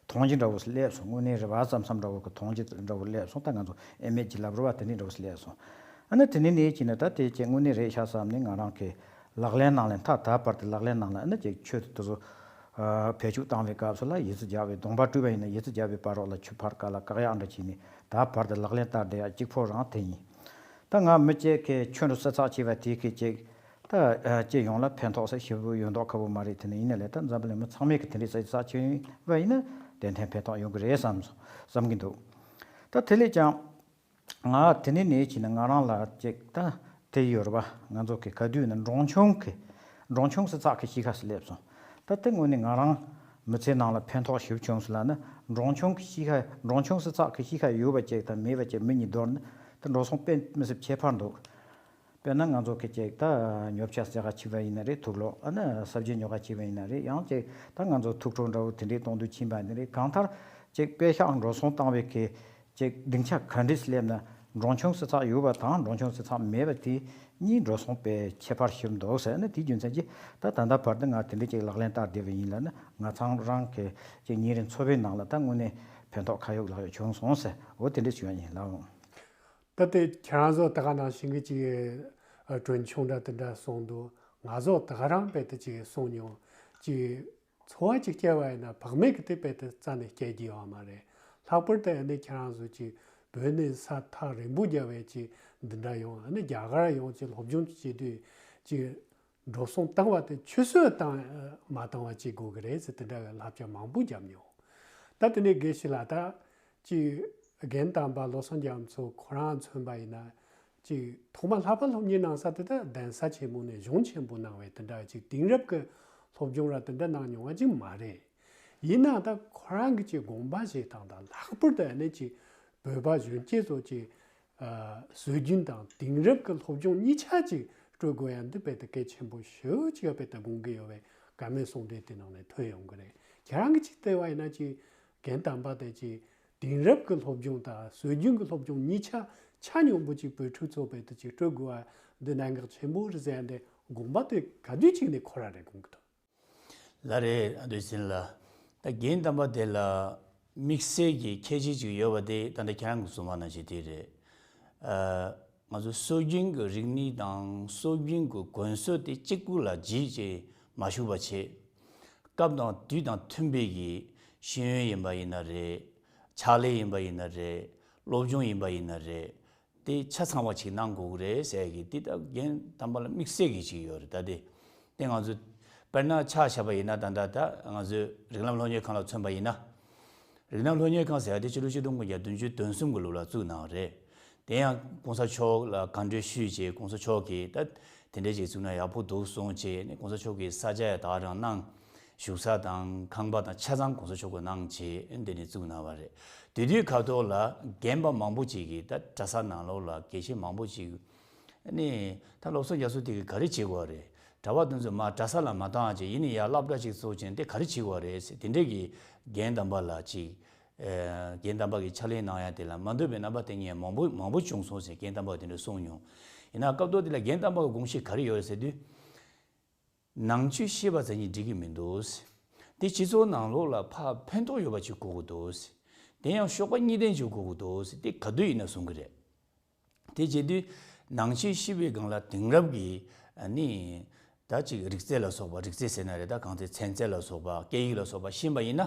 མཐོང་རྒྱུ་འདྲ་བོ་ཞིག་སླེབས་སོང་། དངོས་གནས་རེད་པ་བསམ་བསམ་འདྲ་བོ་གི་མཐོང་རྒྱུ་འདྲ་བོ་སླེབས་སོང་། ད་ང་ཚོ་ཨེ་མེད་ཅིག་ལབ་རེད་པ། དེ་འདྲ་འདྲ་བོ་ཞིག་སླེབས་སོང་། ཨ་ནི་དེ་ནས་ནས་ཅིག་ནི་ད་དེ་ཅིག་དངོས་གནས་རེད་ཤག་བསམ་ནས་ང་རང་གི་ལག་ལེན་ནང་ལ་མཐའ་ད་བར་དུ་ལག་ལེན་ནང་ལ་ཨ་ནི་ཅིག་ཆུ་དེ་ཚོ་ཨ་བེད་སྤྱོད་བཏང་བའི་སྐབས་སུ་ལ་ཡིག་རྩིས་རྒྱག་པའི་གདོང་པ་བཀྲུས་པ་ཡིན་ན་ཡིག་རྩིས་རྒྱག་པའི་བར་རོགས་ལ་ཆུ་ཕར་བཀག་ལ་བཀག་ཡག་འདྲ་བྱས་ནས་ད་བར་དུ་ལག་ལེན་བསྟར་བསྡད་ཡག་གཅིག་པོ་རང་དེ་ཡིན། ད་ང་མི་གཅིག་གིས་ཆུ་འདྲ་བསྲི་ཚགས་བྱས་པ་དེ་གིས་ཅིག་ད་ཨ་སྤྱི་ཡོངས་ལ་ཕན་ཐོགས་ས་ཞེ་པོ་ཡོད་མདོག་ཁ་པོ་མ་རེད། དེ་ནི་ཡིན་ན་ལས་ད་འཛམ་བུ་གླིང་མི་ཚང་མས་གི་དེ་འདྲའི་བསྲི་ཚགས་བྱས་པ་ཡིན་ན་ཏན་ཏན་ཕན་ཐོགས་ཡོང་གི་རེད་བསམ་བསམ་གྱི་འདུག་ད་དེ་ལས་ཀྱང་། ང་དེ་ནས་ནས་ཕྱིན་ན་ང་རང་ལ་ཅིག་ད་དེ་ཡོད་རེད་པ། ང་ཚོ་གི་ག་དུས་ན་འབྲོང་ཆུང་གི་འབྲོང་ཆུང་བསྲི་ཚགས་ཀྱི་གཤིས་ཀ་ཞིག་སླེབས་སོང་། ད་དེ་དངོས་གནས་ང་རང་མི་ཚེ་ནང་ལ་ཕན་ཐོགས་ཞེ་པོ་བྱུང་སོང་ལབ་ན། འབྲོང་ཆུང་གི་གཤིས་ཀ་འབྲོང་ཆུང་བསྲི་ཚགས་ཀྱི་གཤིས་ཀ་ཡོད་པ་ཅིག་དང་མེད་པ་ཅིག་མི་གཉིས་བསྡུར་ན་ད་འགྲོ་སོང་དཔེ་མི་སྲིད་ཁྱད་པར་འདུག་དཔེར་ན་ང་ཚོ་གི་ཅིག་ད་ཉོ་ཆ་བཙལ་ག་ཕྱིན་པ་ཡིན་ན་རེད། དུག་ལོག་ཨ་ནི་ས་བཅད་ཉོ་ག་ཕྱིན་པ་ཡིན་ན་རེད། ཡང་ཅིག་ད་ང་ཚོ་ཐུགས་སྤྲོ་འདྲ་བོ་དེ་འདྲས་གཏོང་དུས་ཕྱིན་པ་ཡིན་ན་རེད། གང་ལྟར་ཅིག་དཔེ་ཤག་འགྲོ་སོང་བཏང་བའི་གི་ཅིག་སྡིངས་ཆ་ག་འདྲས་སླེབས་ན་ འབྲོང་ཆུང་ཟེར་ཚགས་ཡོད་པ་དང་འབྲོང་ཆུང་ཟེར་ཚགས་མེད་པ་དེ་གཉིས་འགྲོ་སོང་དཔེ་ཁྱད་པར་ཞིག་འདུག་ཟེར་ན། དེའི་རྒྱུ་མཚན་གྱིས་ད་ད་ལྟ་བར་དུ་ང་དེ་འདྲ་ཅིག་ལག་ལེན་བསྟར་བསྡད་པ་ཡིན་ལབ་ན། ང་ཚང་རང་གི་ཅིག་ཉིན་རེའི་འཚོ་བའི་ནང་ལ་ད་དངོས་གནས་ཕན་ཐོགས་ཁ་ཡོད་ལག་ཡོད་བྱུང་སོང་ཟེར། འོ་དེ་འདྲ་ཞུ་ཡ་ཡིན་ལགས། ད་དེ་ཁྱེད་རང་ཚོ་ད་ག་ནང་བཞིན་གྱི་ཅིག་གྲོན་ཆུང་འདྲ་དེ་འདྲ་གསུངས་འདུག་ང་ཚོ་ད་ག་རང་དཔེ་དེ་ཅིག་གསུངས་མྱོང་། ཅིག་འཚོ་བ་ཅིག་སྐྱེལ་བ་ཡིན་ན་བག་མེད་ཀྱི་དེ་དཔེ་དེ་རྩ་ནས་སྐྱེལ་རྒྱུ་ཡོད་མ་རེད། ལྷག་པར་དུ་ཨ་ནི་ཁྱེད་རང་ཚོ་ཅིག་བོད་ནས་ས་ཐག་རིང་པོ་རྒྱབ་པའི་ཅིག་འདི་འདྲ་ཡོང་། ཨ་ནི་རྒྱ་གར་ཡོང་ཅིག་སློབ་སྦྱོང་བྱེད་དུས་ཅིག་འགྲོ་སོང་བཏང་བ་དེ་ཆུད་ཟོས་བཏང་མ་བཏང་བ་བྱེད་དགོས་ཀྱི་རེད་ཟེར། དེ་འདྲ་བའི་བསླབ་བྱ་མང་པོ་བརྒྱབ་མྱོང་། ད་དེ་ནས་དགེ་བཤེས་ལགས། ད་ཅིག་རྒན་དམ་པ་བློ་བཟང་རྒྱ་མཚོ་ཁོ་རང་མཚོན་པ་ཡིན་ན། ཅིག་ཐོག་མ་ལྷག་པར་སློབ་གཉེར་གནང་ས་དེ་ད་གདན་ས་ཆེན་མོ་ནས་གཞུང་ཆེན་པོ་གནང་བའི་དེ་འདྲ་ཅིག་དེང་རབས་ཀྱི་སློབ་སྦྱོང་ར་དེ་འདྲ་གནང་མྱོང་བ་ཅིག་མ་རེད། ཡིན་ནའང་ད་ཁོ་རང་གི་ཅིག་དགོངས་པ་བཞེས་སྟངས་དང་། ལྷག་པར་དུ་ཨ་ནི་ཅིག་བོད་པ་གཞོན་སྐྱེས་ཚོ་ཅིག་ཨ་སྲོལ་རྒྱུན་དང་དེང་རབས་ཀྱི་སློབ་སྦྱོང་གཉིས་ཆ་ཅིག་སྤྲོད་དགོས་ཡ་འདི་དཔེ་དེ་གལ་ཆེན་པོ་ཞེ་པོ་ཅིག་དཔེ་དེ་དགོངས་ཀྱི་ཡོད་པའི་བཀའ་མོལ་གསུང་གྲོས་དེ་ནང་ནས་ཐོན་ཡོང་གི་རེད། ཁྱེད་རང་གིས་ཅིག་བལྟས་པ་ཡིན་ན། ཅིག་རྒན་དམ་པ་དེ་ཅིག་དེང་རབས་ཀྱི་སློབ་སྦྱོང་དང་སྲོལ་རྒྱུན་གྱི་སློབ་སྦྱོང་གཉིས་ཆ་ཆ་སྙོམས་པོ་ཅིག་བོད་ཕྲུག་ཚོ་དཔེ་དེ་ཅིག་སྤྲོད་དགོས་པ་འདི་གནད་འགག་ཆེན་པོ་རེད་ཟེར་ཡ་འདི་དགོངས་པ་དེ་ག་དུས་ཅིག་ནས་འཁོར་ར་རེད་དགོངས་ཀྱི་འདུག་ལགས་རེད། ཨ་འདུས་ཟིན་ལ། ད་རྒན་དམ་པ་དེ་ལ་དམིགས་བསལ་གྱི་ཁྱད་ཆོས་ཅིག་ཡོད་པ་དེ་ད་ལྟ་ཁྱེད་རང་གིས་གསུངས་པ་ནང་བཞིན་དེ་རེད། ཨ་ང་ཚོ་སྲོལ་རྒྱུན་གྱི་རིག་གནས་དང་སྲོལ་རྒྱུན་གྱི་གོམས་སྲོལ་དེ་གཅིག་པུ་ལ་བརྗིད་ཅིག་མ་ཞུགས་པ་བྱས། སྐབས་དང་དུས་དང་མཐུན་པའི་གི་ཤེས་ཡོན་ཡིན་པ་ཡིན་ན་རེད། ཕྱག་ལས་ཡིན་པ་ཡིན་ན་རེད། སློབ་སྦྱོང་ཡིན་པ་ཡིན་ན་རེད། དེ་ཆ་ཚང་བ་ཅིག་གནང་དགོས་ཀྱི་རེད་ཟེར་གི། དེ་ད་རྒན་དམ་པ་ལ་དམིགས་བསལ་གྱི་ཅིག་ཡོད་རེད། ད་དེ་དེ་ང་ཚོ་དཔེར་ན་ཆ་བཞག་པ་ཡིན་ན། ད་ལྟ་ད་ང་ཚོའི་རིགས་ལམ་སློབ་གཉེར་ཁང་ལ་མཚོན་པ་ཡིན་ན། རིགས་ལམ་སློབ་གཉེར་ཁང་ཟེར་ཡ་དེ་ཕྱི་ལོ་ཆིག་སྟོང་དགུ་བརྒྱ་བདུན་ཅུ་དོན་གསུམ་གྱི་ལོ་ལ་བཙུགས་གནང་བ་རེད། དེ་ཡང་གོང་ས་མཆོག་ལ་བཀའ་འཁྲོལ་ཞུས་བྱས། གོང་ས་མཆོག་གིས་ད་དེ་འདྲ་ཅིག་བཙུགས་ན་ཡག་པོ་འདུག་གསུངས་བྱས་ནས། གོང་ས་མཆོག་གིས་ས་ཆ་ཡང་དག་རང་གནང་། བཞུགས་ས་དང་ཁང་པ་དང་ཆ་ཚང་གོང་ས་མཆོག་གིས་གནང་བྱས་འདི་ནས་བཙུགས་གནང་བ་རེད། དེ་དུས་ཁ་ཐོག་ལ་རྒན་པ་མང་པོ་ཅིག་གིས། ད་གྲྭ་ས་ནང་ལོགས་ལ་དགེ་བཤེས་མང་པོ་ཅིག་ནས་ད་བློ་བཟང་རྒྱ་མཚོ་དེ་གིས་ག་རེ་བྱེད་དགོས་རེད། གྲྭ་པ་དེ་ཚོ་མར་གྲྭ་ས་ལ་མ་བཏང་བྱས། ཡིན་ནའི་ཡར་སློབ་གྲྭ་ཅིག་བཙུགས་བྱས་དེ་ག་རེ་བྱེད་དགོས་རེད་ཟེར། དེ་འདྲས་ཀྱི་རྒན་དམ་པ་ལ་ཅིག་ཨེ་རྒན་དམ་པ་གིས་ཕྱག་ལས་གནང་ཡ་དེ་ལ་མ་འདོད་པའི་རྣམ་པ་དེ་ངས་མང་པོ་མང་པོ་བྱུང་སོང་ཟེར། རྒན་དམ་པ་དེ་འདྲས་གསུངས་མྱོང་། ཡིན་ན་སྐབས་ཐོག་དེ་ལ་རྒན་དམ་པ་གི་དགོངས་གཞི་ག་རེ་ཡོད་རེད་ཟེར་དུས། ནང་ཆོས་ཤེས་པ་ཙམ་གྱིས་འགྲིག་གི་མི་འདུག་ཟེར། དེ་སྤྱི་ཚོགས་ནང་ལོགས་ལ་ཕར་ཕན་ཐོགས་ཡོད་པ་ཅིག་དགོས་ཀྱི་འདུག་ཟེར། དེ་ཡང་གཤོག་པ་གཉིས་ལྡན་ཅིག་དགོས་ཀྱི་འདུག་ཟེར། དེ་ག་དུས་ཡིན་ན་གསུང་གི་རེད། དེ་བྱེད་དུས་ནང་ཆོས་ཤེས་པའི་སྒང་ལ་དེང་རབས་ཀྱི་ཨ་ནི་ད་ཅིག་རིག་རྩལ་ལ་སོགས་པ། རིག་རྩལ་ཟེར་ན་རེད། ད་གང་ཚེ་ཚན་རྩལ་ལ་སོགས་པ། སྐད་ཡིག་ལ་སོགས་པ་ཤེས་པ་ཡིན་ན།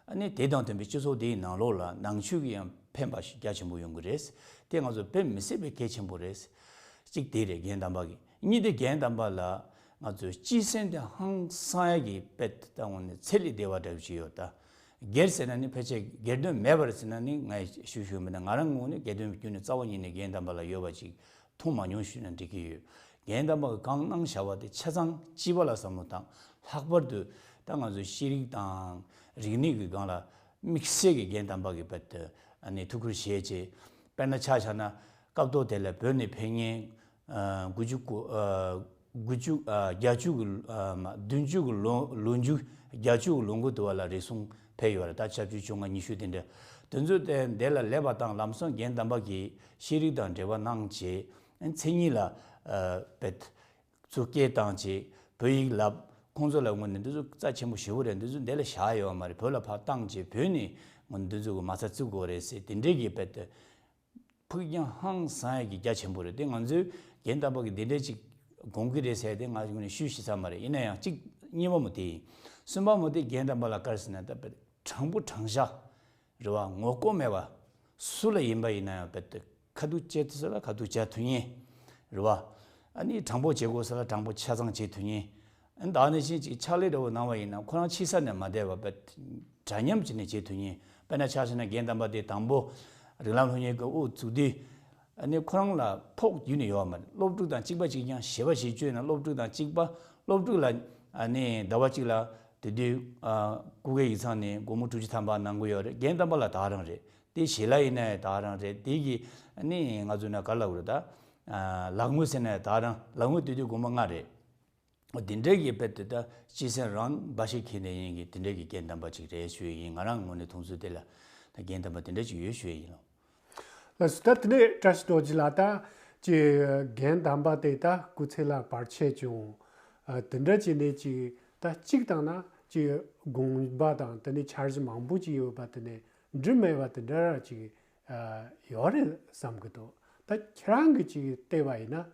ཨ་ནི་དེ་དང་མཐུན་པའི་སྤྱི་ཚོགས་དེའི་ནང་ལོགས་ལ་ནང་ཆོས་ཀྱི་ཡང་ཕན་པ་ཞིག་རྒྱ་ཆེན་པོ་ཡོང་གི་རེད། དེ་ང་ཚོ་དཔེ་མི་སྲིད་པའི་གལ་ཆེན་པོ་རེད། གཅིག་དེ་རེད། རྒན་དམ་པ་གི། གཉིས་དེ་རྒན་དམ་པ་ལ་ང་ཚོའི་སྤྱི་སེམས་དེ་ཧང་སང་ཡ་གི་དཔེ་ད་དངོས་གནས་ཚད་ལས་འདས་པ་འདྲ་བོ་ཅིག་ཡོད། ད་སྒེར་ཟེར་ན་ནི་ཕལ་ཆེར་སྒེར་དོན་མེད་པ་རེད་ཟེར་ན་ནི་ངས་ཞུ་ཞུ་མིན་ན། ང་རང་ངོས་ནས་སྒེར་དོན་རྒྱུན་ནས་རྩ་བ་ཉིད་ནས་རྒན་དམ་པ་ལ་ཡོད་པ་ཅིག་མཐོང་མ་མྱོང་ཞུས་ན་འགྲིག་གི་ཡོད། རྒན་དམ་པ་གིས་གང་གནང་བཞག་པ་དེ་ཆ་ཚང་སྤྱི་པ་ལ་བསམ་བློ་བཏང་། ལྷག་པར་དུ་ད་ང་ཚོའི་ཤེས་རིག་དང་རིག་གནས་ཀྱི་སྒང་ལ་དམིགས་བསལ་གྱི་རྒན་དམ་པ་གིས་དཔེ་ད་ཨ་ནི་ཐུགས་ཁུར་བཞེས་བྱས། དཔེར་ན་ཆ་བཞག་ན་སྐབས་ཐོག་དེ་ལ་བོད་ནས་ཕེབས་མཁན་ཨ་དགུ་བཅུ་གོ་ཨ་དགུ་བཅུ་ཨ་བརྒྱད་ཅུ་གི་ཨ་མ་བདུན་ཅུ་གི་ལོ་ལོ་མཇུག་བརྒྱད་ཅུ་གི་ལོ་འགོ་དུ་བ་ལ་རེ་ཟུང་ཕེབས་ཡོད་རེད། ད་ཆ་བཅུ་བཅོ་ལྔ་ཉི་ཤུ་དེ་འདྲ། དེ་ཚོ་དེ་འདི་ལ་སླེབས་པ་དང་ལམ་སང་རྒན་དམ་པ་གིས་ཤེས་རིག་དང་འབྲེལ་བ་གནང་བྱས། མཚན་ཉིད་ལ་ཨ་དཔེ་ཚུར་སྐད་བཏང་བྱས་བོད་ཡིག་བསླབ། ཁོང་ཚོ་ལ་དངོས་གནས་འདི་ཚོ་རྩ་ཆེན་པོ་ཞེ་པོ་རེད། འདི་ཚོ་འདི་ལ་བཞག་ཡོད་མ་རེད། བོད་ལ་ཕར་བཏང་བྱས་བོད་ནས་དངོས་གནས་འདི་ཚོ་གི་མ་རྩ་བཙུགས་དགོས་རེད་ཟེར། དེ་འདྲའི་གི་དཔེ་དེ་ཕུགས་རྒྱང་ཧང་སང་ཡ་གི་རྒྱ་ཆེན་པོ་རེད། དེ་ང་ཚོས་རྒན་དམ་པ་གིས་འདི་འདྲ་ཅིག་དགོངས་ཀྱི་རེད་ཟེར་དེ་ང་ངོས་ནས་ཞུ་ཤེས་ས་མ་རེད། ཡིན་ན་ཡང་གཅིག་གཉིས་པ་མོ་དེ་ཡིན། གསུམ་པ་མོ་དེ་རྒན་དམ་པ་ལ་ག་རེ་ཟེར་ན། ད་དཔེ་དྲང་པོ་དྲང་བཞག་རེད་བ། ངོ་ལྐོག་མེད་པ། སུ་ལ་ཡིན་པ་ཡིན་ན་ཡང་དཔེ་དེ་ཁ་ཐུག་བྱེད་ཐུབ་ས་ལ་ཁ་ཐུག་བྱེད་ཐུབ་མཁན་རེད་བ། ཨ་ནི་དྲང་པོ་བྱེད་དགོས་ས་ལ་དྲང་པོ་ཆ་ཚང་བྱེད་ཐུབ་མཁན། ཨ་ནི་ད་ནང་བཞིན་ཅིག་ཕྱག་ལས་འདྲ་བོ་གནང་བ་ཡིན་ན་ཁོ་རང་ཕྱི་ས་ནས་མ་བསྡད་པ་དཔེ་འདྲ་མཉམ་བྱས་ནས་བྱེད་ཐུབ་མཁན། དཔེར་ན་ཆ་བཞག་ན་རྒན་དམ་པ་དེ་དང་པོ་རིགས་ལམ་སློབ་གཉེར་གྱི་དབུ་བཙུགས་དུས། ཨ་ནི་ཁོ་རང་ལ་ཕོགས་ཡོད་ནི་ཡོད་མ་རེད། སློབ་ཕྲུག་དང་གཅིག་པ་གཅིག་རྐྱང་ཞེ་པོ་ཞིག་བཅོས་ན། སློབ་ཕྲུག་དང་གཅིག་པ་སློབ་ཕྲུག་ལ་ཨ་ནི་ཟླ་བ་གཅིག་ལ་དེ་དུས་ཨ་སྐུ་སྒེར་ཡིག་ཚང་ནས་སྒོར་མོ་དྲུག་ཅུ་ཐམ་པ་གནང་གི་ཡོད་རེད། རྒན་དམ་པ་ལ་ད་རང་རེད། དེ་ཞལ་ལག་ཡིན་ན་ཡང་ད་རང་རེད། དེ་གི་ཨ་ནི་ང་ཚོ་ན་ག་ལབ་དགོས་རེད། ད་ཨ་ལག་དངུལ་ཟེར་ན་ཡང་ད་རང་། ལག་དངུལ་དེ་དུས་སྒོར་མོ་ལྔ་རེད། འོ་དེ་འདྲའི་གི་དཔེ་དེ་ད་སྤྱི་སེམས་རང་འབའ་ཞིག་འཁྱེར་ནས་ཡིན་གི་དེ་འདྲའི་གི་རྒན་དམ་པ་ཅིག་རེད་ཞུ་ཡི་ཡིན། ང་རང་ངོས་ནས་མཐོང་ཚུལ་དེ་ལ་ད་རྒན་དམ་པ་དེ་འདྲ་ཅིག་ཡོད་ཞུ་ཡི་ཡིན་ལོ། ལགས་སོ། ད་དེ་ནས་བཀྲ་ཤིས་རྡོ་རྗེ་ལགས། ད་ཅིག་རྒན་དམ་པ་དེ་ད་སྐུ་ཚེ་ལ་བར་ཆད་བྱུང་། ཨ། དེ་འདྲ་བྱས་ནས་ཅིག་ད་གཅིག་བཏང་ན་ཅིག་དགོངས་པ་དང་དེ་ནས་འཆར་གཞི་མང་པོ་ཅིག་ཡོད་པ་དེ་ནས་འགྲུབ་མེད་པ་དེ་འདྲ་ཅིག་ཨ། ཡོད་རེད་བསམ་གི་འདུག་ད་ཁྱེད་རང་གིས་ཅིག་བལྟས་པ་ཡིན་ན།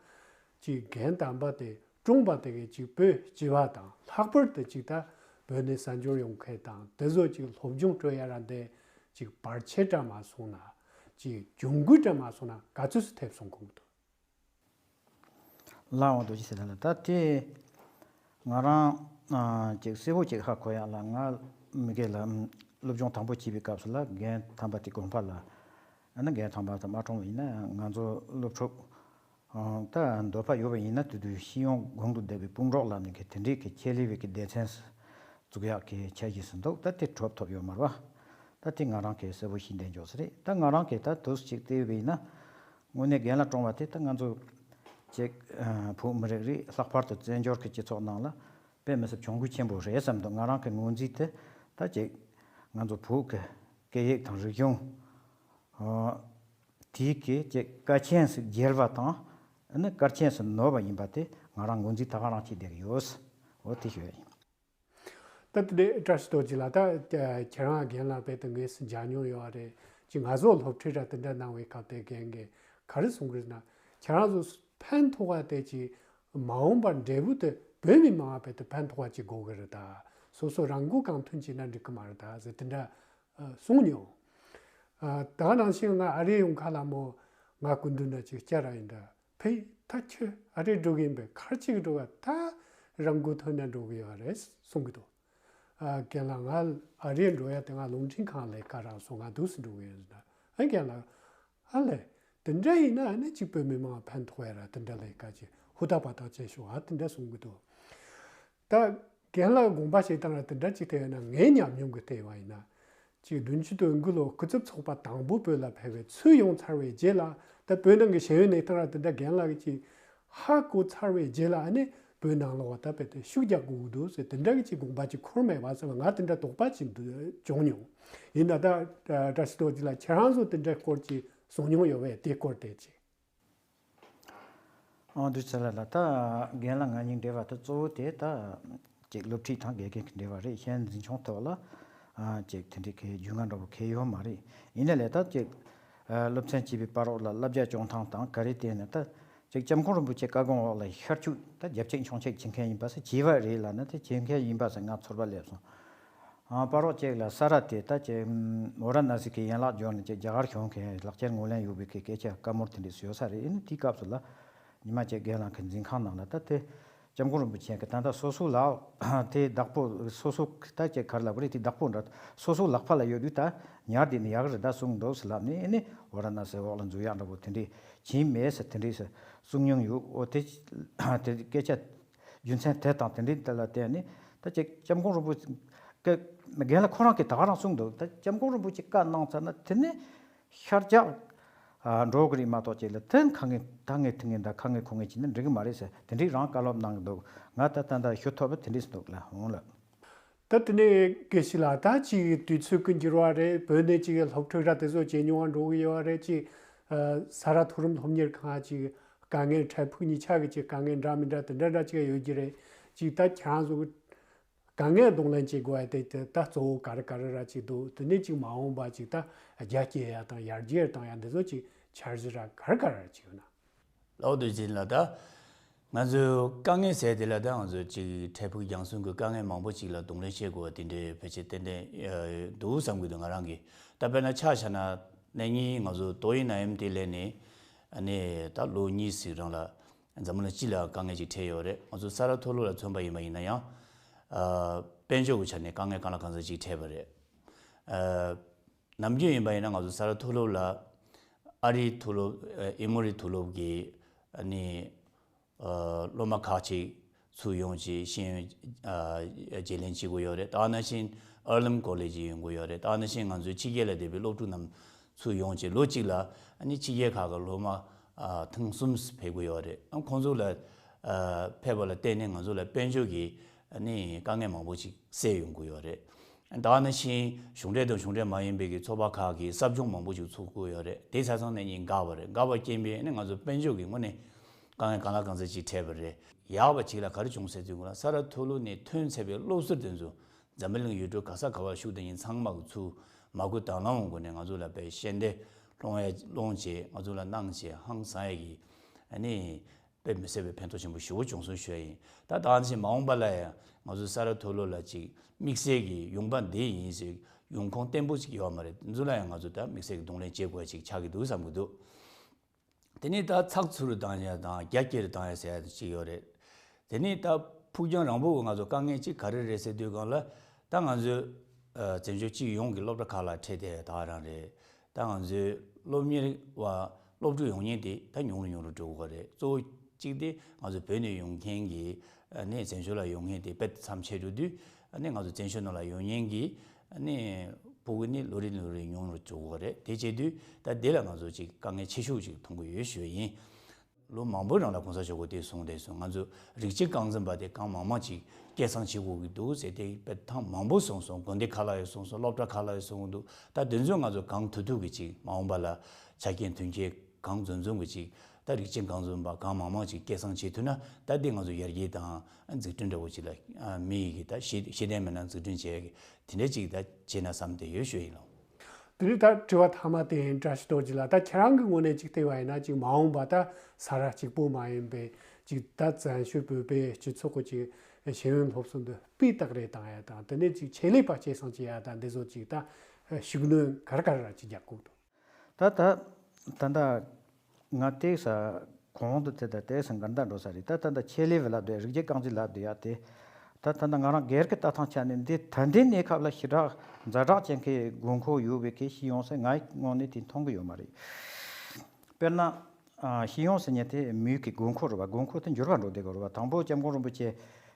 ཅིག་རྒན་དམ་པ་དེ་བཀྲོངས་པ་དེ་གས་ཅིག་བོད་སྤྱི་པ་དང་། ལྷག་པར་དུ་ཅིག་ད་བོད་ནས་གསར་འབྱོར་ཡོང་མཁན་དང་དེ་ཚོ་ཅིག་སློབ་སྦྱོང་སྤྲོད་ཡ་ར་འདི་ཅིག་བར་ཆད་འདྲ་མ་སོང་ན། ཅིག་གྱོང་གུད་འདྲ་མ་སོང་ན་ག་ཚོད་སུ་ཐེབས་སོང་གོང་དུ། ལགས་འོང་། རྡོ་རྗེ་ཟེར་ལ། ད་དེ་ང་རང་ཨ་ཅིག་གསལ་པོ་ཅིག་ཧ་གོ་ཡ་ལ། ང་མི་སྒེར་ལ་སློབ་སྦྱོང་དང་པོ་བྱེད་པའི་སྐབས་སུ་ལ་རྒན་དམ་པ་དེ་དགོངས་པ་ལ། ཨ་ནི་རྒན་དམ་པ་དེ་མ་བཀྲོངས་པ་ཡིན་ན་ང་ཚོ་སློབ་ཕྲུག་ཨང་། ད་འདོད་པ་ཡོད་པ་ཡིན་ན་དེ་དུས་ཤེས་ཡོན་གོང་དུ་འདེགས་པའི་དཔུང་གྲོགས་ལབ་ནས་གི་དེ་འདྲའི་གི་ཆེད་ལས་པའི་གི་སྡེ་ཚན་འཛུགས་ཡག་གི་འཆར་གཞི་ཟིན་འདུག་ད་དེ་གྲུབ་ཐུབ་ཡོད་མ་རེད་པ། ད་དེ་ང་རང་གི་གསལ་པོ་ཤེས་ལྡན་འཇོག་ས་རེད། ད་ང་རང་གི་ད་དུས་ཅིག་བལྟས་པ་ཡིན་ན། དངོས་གནས་རྒན་ལགས་བཀྲོངས་པ་དེ་ད་ང་ཚོ་ཅིག་ཨ་བོད་མི་རིགས་རེད། ལྷག་པར་དུ་བཙན་བྱོལ་གི་སྤྱི་ཚོགས་ནང་ལ་དཔེ་མི་སྲིད་གྱོང་གུད་ཆེན་པོ་རེད་བསམ་འདུག་ང་རང་གི་ངོས་འཛིན་དེ་ད་ཅིག་ང་ཚོ་བོད་ཀྱི་སྐད་ཡིག་དང་རིག་གཞུང་། ཨ། དེའི་གི་ཅིག་དཀའ་རྐྱེན་ཞིག་བརྒྱབ་པ་དང་། ཨ་ནི་དཀའ་རྐྱེན་ཞིག་ནོར་བ་ཡིན་པ་དེ་ང་རང་ངོས་འཛིན་ད་ག་རང་བྱས་བསྡད་ཀྱི་ཡོད། འོ་དེ་ཞུ་ཡ་ཡིན། ད་དེ་འདྲའི་བཀྲ་ཤིས་རྡོ་རྗེ་ལགས། ད་ཁྱེད་རང་རྒན་ལགས་དཔེ་དེ་ངས་སུ་མཇལ་མྱོང་ཡོད་རེད། ཅིག་ང་ཚོ་སློབ་ཁྲིད་ར་དེ་འདྲ་གནང་བའི་སྐབས་དེ་རྒན་གྱིས་ག་རེ་གསུང་གི་རེད་ན། ཁྱེད་རང་ཚོ་ཕན་ཐོགས་པ་དེ་ཅིག་མ་འོངས་པར་འབྲས་བུ་དེ་བོད་མི་མང་བ་དཔེ་དེ་ཕན་ཐོགས་པ་ཅིག་དགོས་ཀྱི་རེད། ད་སོ་སོ་རང་འགུལ་གང་ཐོན་བྱས་ན་འགྲིག་གི་མ་རེད་ད་ཟེར་དེ་འདྲ་ཨ་གསུངས་མྱོང་། ཨ། ད་ག་ནང་བཞིན་ང་ཨ་རིར་ཡོང་ཁ་ལ་མོ་ང་སྐུ་མདུན་ན་ཅིག་བཅར་ར་ཡིན་འདྲ། ཕེ། ད་ཁྱོད་ཨ་རི་འགྲོ་གི་ཡིན་པས། ག་རེ་བྱེད་གི་འགྲོ་ག་ད་རང་མགོ་ཐོན་ནས་འགྲོ་གི་ཡོད་རེད་གསུང་གི་འདུག་ཨ། རྒན་ལགས། ང་ཨ་རི་འགྲོ་ཡ་དེ་ང་རླུང་འཕྲིན་ཁང་ལས་ཀ་རག་སོང་། ང་འདུག་སེ་འགྲོ་གི་ཡོད་ཟེར་ན། ཨ། རྒན་ལགས། ཨ་ལས། དེ་འདྲ་ཡིན་ན་ཨ་ནི་ཅིག་བོད་མི་མང་ཕན་ཐོགས་ཡ་ར་དེ་འདྲ་ལས་ཀ་ཅིག་ཧུར་ཐག་པ་ཐག་བྱས་ཤོག་ཨ། དེ་འདྲ་གསུང་གི་འདུག་ད་རྒན་ལགས་དགོངས་པ་བཞེས་སྟངས་ལ་དེ་འདྲ་ཅིག་ཐེབས་ཡོད་ན་ངའི་ཉམས་མྱོང་གི་ཐེབས་པ་ཡིན་ན། ཅིག་བདུན་ཅུ་དོན་དགུ་ལོ་སྐུ་ཚབ་ཚོགས་པ་དང་པོ་བོད་ལ་ཕེབས་པའི་ཚུར་ཡོང་ཚར་བའི་རྗེས་ལ། ད་བོད་ནང་གི་ཤེས་ཡོན་གནས་སྟངས་ལ་དེ་འདྲ་རྒན་ལགས་ཀྱིས་ཧ་གོ་ཚར་བའི་རྗེས་ལ་ཨ་ནི་བོད་ནང་ལོགས་ད་དཔེ་དེ་ཤུགས་རྒྱག་དགོས་ཀྱི་འདུག་ཟེར་དེ་འདྲ་གི་ཅིག་དགོངས་པ་ཅིག་འཁོར་མེད་པ་ཟེར་བ་ང་དེ་འདྲ་དོགས་པ་ཅིག་འདུག་བྱུང་མྱོང་། ཡིན་ན་ད་བཀྲ་ཤིས་རྡོ་རྗེ་ལགས་ཁྱེད་རང་ཚོ་དེ་འདྲའི་སྐོར་ཅིག་གསུང་མྱོང་ཡོད་པས། དེའི་སྐོར་དེ་ཅིག་ཨ། འདུག་ཚེ་ལགས་ལ། ད་རྒན་ལགས་ང་གཉིས་འབྲེལ་བ་དེ་གཙོ་བོ་དེ་ད་ཅིག་སློབ་ཁྲིད་དང་དགེ་རྒན་གྱི་འབྲེལ་བ་རེད། གཞན་འཛིན་སྐྱོང་ཐོག་ལ་ཨ་ཅིག་དེ་འདྲའི་གི་རྒྱུས་མངའ་འདྲ་པོ་གང་ཡང་ཡོད་མ་རེད། ཡིན་ན་ལས་ད་ཅིག་ཨ་སློབ་ཚན་བྱེད་པའི་བར་རོགས་ལ་བསླབ་བྱ་སྐྱོང་སྟངས་དང་ག་རེ་བལྟས་ན། ད་ཅིག་སྐྱབས་མགོན་རིན་པོ་ཆེ་བཀའ་དགོངས་འོག་ལ་ཤར་ཕྱོགས་ད་རྒྱབ་ཆེག་མཆོང་ཆེག་བྱེད་མཁན་ཡིན་པ་ཟེར། བྱས་པ་རེད་ལབ་ན་དེ་བྱེད་མཁན་ཡིན་པ་ཟེར་ང་ཚོར་བ་སླེབས་སོང་། ཨ། བར་རོགས་ཅིག་ལ་ས་ར་དེ་ད་ཅིག་ཨམ་ཝ་ར་ཎ་སི་གི་ཡན་ལག་སྦྱོར་ནས་ཅིག་རྒྱ་གར་གཞུང་གི་ལག་ཁྱེར་ངོས་ལེན་ཡོད་པའི་གི་སྐད་ཆ་བཀའ་མོལ་དེ་འདྲ་ཡོད་ས་རེད། ཨ་ནི་དེའི་སྐབས་སུ་ལ་ཉི་མ་ཅིག་རྒན་ལགས་ཀྱི་འཛིན་ཁང་ནང་ལ་ད་དེ་སྐྱབས་མགོན་རིན་པོ་ཆེ་གི་ད་ལྟ་སོ་སོ་ལ་དེ་བདག་པོ་སོ་སོ་ད་ཅིག་ག་རེ་ལབ་དགོས་རེད། དེ་བདག་པོ་འདྲ་སོ་སོ་ལག་པ་ལ་ཡོད་དུས་ད་ཉར་བསྡད་ནས་ཡག་གི་རེད་ད་གསུངས་འདུག་ཟེར་ལབ་ནས། ཨ་ནི་ཝ་ར་ཎ་སི་འོག་ལ་འཛུལ་ཡག་འདྲ་པོ་དེ་འདྲ་བྱས་མེད་ཟེར་དེ་འདྲ་ཟེར་གསུང་མྱོང་ཡོད། འོ་དེ་དེ་སྐད་ཆ་རྒྱུ་མཚན་དེ་དང་དེ་འདྲའི་དེ་ལ་བརྟེན་ནས་ད་ཅིག་སྐྱབས་མགོན་རིན་པོ་ཆེ་རྒན་ལགས་ཁོ་རང་གིས་ད་ག་རང་གསུངས་འདུག་ད་སྐྱབས་མགོན་རིན་པོ་ཆེ་བཀའ་གནང་ཚར་ན་དེ་ནས་ཤར་རྒྱག་ཨ་འགྲོ་གི་རེད་མ་གཏོགས་ཅིག་ལ་དེ་ཁ་ངན་ད་ངན་དེ་ངན་ད་ཁ་ངན་ཁུ་ངན་བྱས་ན་འགྲིག་གི་མ་རེད་ཟེར་དེ་འདྲའི་རང་བཀའ་སློབ་གནང་གི་འདུག་ང་ད་ད་ད་ཞུ་ཐུབ་པ་དེ་འདྲས་འདུག་ལ། འོང་ལ། ད་དེ་ནས་དགེ་བཤེས་ལགས། ད་ཅིག་དུས་ཚོད་ཀྱི་འགྱུར་བ་རེད། བོད་ནས་ཅིག་སློབ་ཕྲུག་ར་དེ་ཚོ་བྱེད་མྱོང་བ་འགྲོ་གི་ཡོད་རེད། ཅིག་ཨ་ས་རཱ་མཐོ་རིམ་སློབ་གཉེར་ཁང་ཅིག་དཀའ་ངལ། འཕྲལ་ཕུགས་གཉིས་ཆ་གི་ཅིག་དཀའ་ངལ་འདྲ་མི་འདྲ་དེ་འདྲ་འདྲ་ཅིག་ཡོད་ཀྱི་རེད། ཅིག་ད་ཁྱེད་རང་ཚོ་གི་དཀའ་ངལ་གདོང་ལེན་བྱེད་དགོས་ཡ་དེ་དེ་ད་གཙོ་བོ་ག་རེ་ག་རེ་ར་ཅིག་འདུག་དེ་ནས་ཅིག་མ་འོངས་པ་ཅིག་ད་རྒྱ་སྐྱེད་ཡ་དང་ཡར་རྒྱས་བཏང་ཡ་འདི་ཚོ་ཅིག་འཆར་གཞི་ར་ག་རེ་ག་རེ་ར་ཅིག་ཡོད་ན། ལའོ་དུས་ཆེན་ལ་ད་ང་ཚོའི་དཀའ་ངལ་ཟེར་དེ་ལ་ད་ང་ཚོ་ཅིག་འཕྲལ་ཕུགས་རྒྱང་སྲིང་གི་དཀའ་ངལ་མང་པོ་ཅིག་ལ་གདོང་ལེན་བྱེད་དགོས་པ་དེ་འདྲའི་ཕལ་ཆེར་ཏན་ཏན་འདུག་བསམ་གྱི་འདུག་ང་རང་གིས། ད་དཔེར་ན་ཆ་བཞག་ན་ནས་ཉིན་ང་ཚོ་ཏོག་དབྱིབས་ནད་ཡམས་དེ་སླེབས་ནས་ཨ་ནི་ད་ལོ་གཉིས་ཟིག་རིང་ལ་འཛམ་གླིང་སྤྱི་ལ་དཀའ་ངལ་ཅིག་འཕྲད་ཡོད་རེད། ང་ཚོ་ས་རཱ་མཐོ་སློབ་ལ་མཚོན་པ་ཡིན་པ་ཡིན་ན་ཡང་ཨ་དཔལ་འབྱོར་གྱི་ཆ་ནས་དཀའ་ངལ་གང་ལ་གང་འཚམ་ཅིག་འཕྲད་པ་རེད། ཨ་ནམ་རྒྱུན་ཡིན་པ་ཡིན་ན་ང་ཚོ་ས་རཱ་མཐོ་སློབ་ལ་ཨ་རིའི་མཐོ་སློབ་ཨ་ཨེ་མོ་རི་མཐོ་སློབ་ཀྱི་ཨ་ནི་ཨ་སློབ་མ་ཁག་ཅིག་ཚུར་ཡོང་བྱས་ཤེས་ཡོན་ཨ་བརྗེ་ལེན་བྱེད་དགོས་ཡོད་རེད། ད་ནང་བཞིན་ཨར་ལམ་ཀོ་ལེ་ཇི་ཡོང་དགོས་ཡོད་རེད། ད་ནང་བཞིན་ང་ཚོའི་ཕྱི་རྒྱལ་ལ་བསྡད་པའི་སློབ་ཕྲུག་རྣམས་ཚུར་ཡོང་བྱས་ལོ་གཅིག་ལ་ཨ་ནི་ཕྱི་རྒྱལ་ཁག་གི་སློབ་མ་ཨ་ཐེངས་གསུམ་ཕེབས་དགོས་ཡོད་རེད། ཨ་ཁོང་ཚོ་ལ་ཨ་ཕེབས་པ་ལ་བརྟེན་ནས་ང་ཚོ་ལ་དཔལ་འབྱོར་གྱི་ཨ་ནི་དཀའ་ངལ་མང་པོ་ཅིག་སེལ་ཡོང་དགོས་ཡོད་རེད། ད་ག་ནང་བཞིན་གཞུང་འབྲེལ་དང་གཞུང་འབྲེལ་མ་ཡིན་པའི་གི་ཚོགས་པ་ཁག་གིས་གསབ་སྦྱོང་མང་པོ་ཞིག་ཚུགས་ཀྱི་ཡོད་རེད། དེ་ཆ་ཚང་ནས་ནི་འགག་པ་རེད། འགག་པ་རྐྱེན་པས་ནི་ང་ཚོ་དཔལ་འབྱོར་གྱི་ངོས་ནས་དཀའ་ངལ་གང་ལ་གང་འཚམ་ཅིག་འཕྲད་པ་རེད། ཡག་པ་ཅིག་ལ་ག་རེ་བྱུང་ཟེར་དུས་སྒང་ལ་ས་རཱ་ཐོ་ལོ་ནས་ཐོན་ཚར་བའི་སློབ་ཟུར་དེ་ཚོ་འཛམ་བུ་གླིང་ཡུལ་གྲུ་ག་ས་ག་བར་བཞུགས་བསྡད་མཁན་ཚང་མ་གི་ཚུར་མ་བསྐུལ་དང་བླངས་སྒོ་ནས་ང་ཚོ་ལ་དཔེ་ཤེས་ལྡན་སློང་ཡ་སློང་བྱས། ང་ཚོ་ལ་གནང་བྱས་ཧང་སང་ཡ་གི་ཨ་ནི་དཔེ་མི་སྲིད་པའི་ཕན་ཐོགས་ཆེན་པོ་ཞེ་པོ་བྱུང་སོང་ཞུ་ཡ་ཡིན། ད་ད་ག་ནང་བཞིན་མ་འོངས་པ་ལ་ཡང་ང་ཚོ་ས་རཱ་ཐོ་ལོ་ལ་ཅིག་དམིགས་བསལ་གྱི་ཡོང་འབབ་འདི་ཡིན་ཟེར་ཡོང་ཁུངས་བརྟན་པོ་ཅིག་ཡོད་མ་རེད། འདི་ཚོ་ལ་ཡང་ང་ཚོ་ད་དམིགས་བསལ་གྱི་གདོང་ལེན་བྱེད་དགོས་ཅིག་ཆགས་ཀྱི་འདུག་བསམ་གྱི་འདུག་དེ་ནས་ད་ཚགས་ཚུད་རུ་བཏང་ཡ་དང་རྒྱ་སྐྱེད་རུ་བཏང་ཡ་ཟེར་ཡ་ཅིག་ཡོད་རེད། དེ་ནས་ད་ཕུགས་རྒྱང་རིང་པོ་གི་ང་ཚོ་དཀའ་ངལ་ཅིག་ག་རེ་རེད་ཟེར་དུས་སྒང་ལ། ད་ང་ཚོའི་ཨ་བཙན་བྱོལ་སྤྱི་ཡོངས་ཀྱི་སློབ་གྲྭ་ཁག་ལ་འཕྲད་བསྡད་ཡ་ད་ག་རང་རེད། ད་ང་ཚོའི་སློབ་གཉེར་བ་སློབ་ཕྲུག་ཡོང་མཁན་དེ་ད་ཉུང་རུ་ཉུང་རུ་འགྲོ་གི་རེད། གཙོ་བོ་གཅིག་དེ་ང་ཚོ་བོད་ནས་ཡོང་མཁན་གྱི་ཨ་ནི་བཙན་བྱོལ་ལ་ཡོང་མཁན་དེ་དཔེ་མཚམས་ཆད་འགྲོ་དུས། ཨ་ནི་ང་ཚོ་བཙན་བྱོལ་ནང་ལ་ཡོང་མཁན་གྱི་ཨ་ནི་ཕྲུ་གུ་ནི་ལོ་རེ་ལོ་རེ་ཉུང་རུ་འགྲོ་གི་རེད། དེ་བྱེད་དུས་ད་དེ་ལ་ང་ཚོ་ཅིག་དཀའ་ངལ་ཆེ་ཤོས་ཅིག་མཐོང་གི་ཡོད་ཞུ་ཡ་ཡིན། ལོ་མང་པོའི་རིང་ལ་གོང་ས་མཆོག་གིས་དེ་གསུངས་བསྡད་སོང་། ང་ཚོ་རིགས་གཅིག་རྐང་འཛིན་པ་དེ་གང་མང་མང་ཅིག་སྐད་གསང་བྱེད་དགོས་ཀྱི་འདུག་ཟེར་དེ་དཔེ་ཐེངས་མང་པོ་གསུངས་སོང་། དགོན་སྡེ་ཁག་ལ་ཡང་གསུངས་སོང་། སློབ་གྲྭ་ཁག་ལ་ཡང་གསུངས་ཀྱི་འདུག་ད་དེ་ཚོ་ང་ཚོ་གང་ཐུབ་ཐུབ་ཀྱིས་ཅིག་མ་འོངས་པ་ལ་ཆ་རྐྱེན་དོན་རྐྱེན་གང་འཛོམས་འཛོམས་ཀྱིས་ཅིག་ད་རིགས་གཅིག་རྐང་འཛིན་པ་གང་མང་མང་ཅིག་སྐད་གསང་བྱེད་ཐུབ་ན། ད་དེ་ང་ཚོ་ཡར་རྒྱས་དང་འཛུགས་སྐྲུན་འདྲ་བོ་ཅིག་ལ་ཨ་མི་ཡི་གི་ད་ཤེས་ཤེས་ལྡན་མི་སྣ་འཛུགས་སྐྲུན་བྱེད་ཡ་གི་དེ་འདྲ་ཅིག་ད་བྱས་ན་བསམ་བསྡད་ཡོད་ཞུ་ཡིན་ལགས། དེ་རིང་ད་དྲི་བ་མཐའ་མ་དེ་ཡིན། བཀྲ་ཤིས་རྡོ་རྗེ་ལགས། ད་ཁྱེད་རང་གི་ངོས་ནས་ཅིག་བལྟས་པ་ཡིན་ན། ཅིག་མ་འོངས་པ་ད་ས་རཱ་གཅིག་པོ་མ་ཡིན་པའི་ཅིག་ད་བཙན་བྱོལ་བོད་པའི་སྤྱི་ཚོགས་ཀྱི་ཅིག་ཤེས་ཡོན་སློབ་གསོ་འདི་སྤུས་དག་རེ་བཏང་ཡ་དང་། དེ་ནས་ཅིག་ཆེད་ལས་པ་སྐྱེད་སྲིང་བྱེད་ཡ་དང་། འདི་ཚོ་ཅིག་ད་ཤུགས་སྣོན་ག་རེ་ག་རེ་ར་ཅིག་རྒྱག་དགོས་འདུག་ད་ད་ད་ད་ང་ཏོག་ཙམ་གོང་དུ་དེ་ད་ཏོག་ཙམ་འགལ་ཟླ་འགྲོ་ས་རེད། ད་ད་ད་ཆེད་ལས་པ་ལབ་དེ་རིགས་གཅིག་རྐང་འཛིན་ལབ་དེ་ཡ་དེ། ད་ད་ད་ང་རང་སྒེར་གྱི་ལྟ་སྟངས་ཆ་ནས་འདི་ད་ལྟའི་གནས་སྐབས་ལ་ཞེ་དྲག་ཛ་དྲག་ཅན་གྱི་དགོས་མཁོ་ཡོད་པའི་གི་ཤེས་ཡོན་ཟེར་ངའི་ངོས་ནས་དེ་མཐོང་གི་ཡོད་མ་རེད། དཔེར་ན། ཨ་ཤེས་ཡོན་ཟེར་མཁན་དེ་མིའི་གི་དགོས་མཁོ་རེད་པ། དགོས་མཁོ་དེ་འགྱུར་བ་འགྲོ་བསྡད་ཀྱི་རེད་པ། དང་པོ་སྐྱབས་མགོན་རིན་པོ་ཆེ་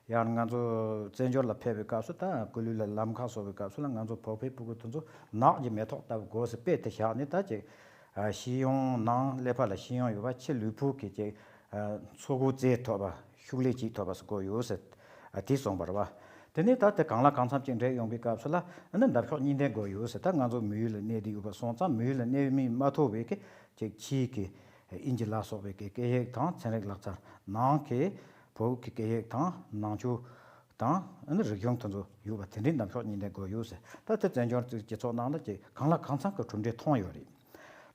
ཡང་ང་ཚོ་བཙན་བྱོལ་ལ་ཕེབས་པའི་སྐབས་སུ། ད་སྐུ་ལུས་ལ་ལམ་ཁ་སོགས་པའི་སྐབས་སུ་ལ་ང་ཚོ་བོད་པའི་ཕྲུ་གུ་དེ་ཚོ་ནགས་ཀྱི་མེ་ཏོག་ལྟ་བུ་དགོས་ཟེར་དཔེ་དེ་བཞག་ནས། ད་ཅིག་ཨ་ཤེས་ཡོན་ནང་ཀླད་པ་ལ་ཤེས་ཡོན་ཡོད་པ། ཕྱི་ལུས་པོ་གི་ཅིག་ཨ་འཚོ་གོས་བཙལ་ཐུབ་པ། ཤུགས་ལས་བྱེད་ཐུབ་པ་ཟེར་དགོས་ཡོད་ཟེར། ཨ་དེ་གསུངས་པ་རེད་པ། དེ་ནས་ད་དེ་གང་ལ་གང་འཚམ་ཅིག་འགྲིག་ཡོང་པའི་སྐབས་སུ་ལ་ཨ་ནི་འདེམས་ཤོག་གཉིས་ལྡན་དགོས་ཡོད་ཟེར། ད་ང་ཚོ་བོད་ཡུལ་ལ་གནས་བསྡད་ཡོད་པ་སོང་ཙང་། བོད་ཡུལ་ལ་གནས་མིན་མ་ཐོ་བའི་གི་ཅིག་ཕྱིའི་གི་དབྱིན་ཇི་ལ་སོགས་པའི་གི་སྐད་ཡིག་དང་ཚན་རིག་ལག་རྩལ། ནང་གི་བོད་ཀྱི་སྐད་ཡིག་དང་ནང་ཆོས་དང་ཨ་ནི་རིག་གཞུང་དེ་ཚོ་ཡོད་པ་དེ་འདྲའི་འདེམས་ཤོག་གཉིས་ལྡན་དགོས་ཡོད་ཟེར། ད་དེ་བཙན་བྱོལ་སྤྱི་ཚོགས་ནང་ལ་ཅིག་གང་ལ་གང་འཚམ་གྱི་གྲུབ་འབྲས་མཐོང་ཡོད་རེད།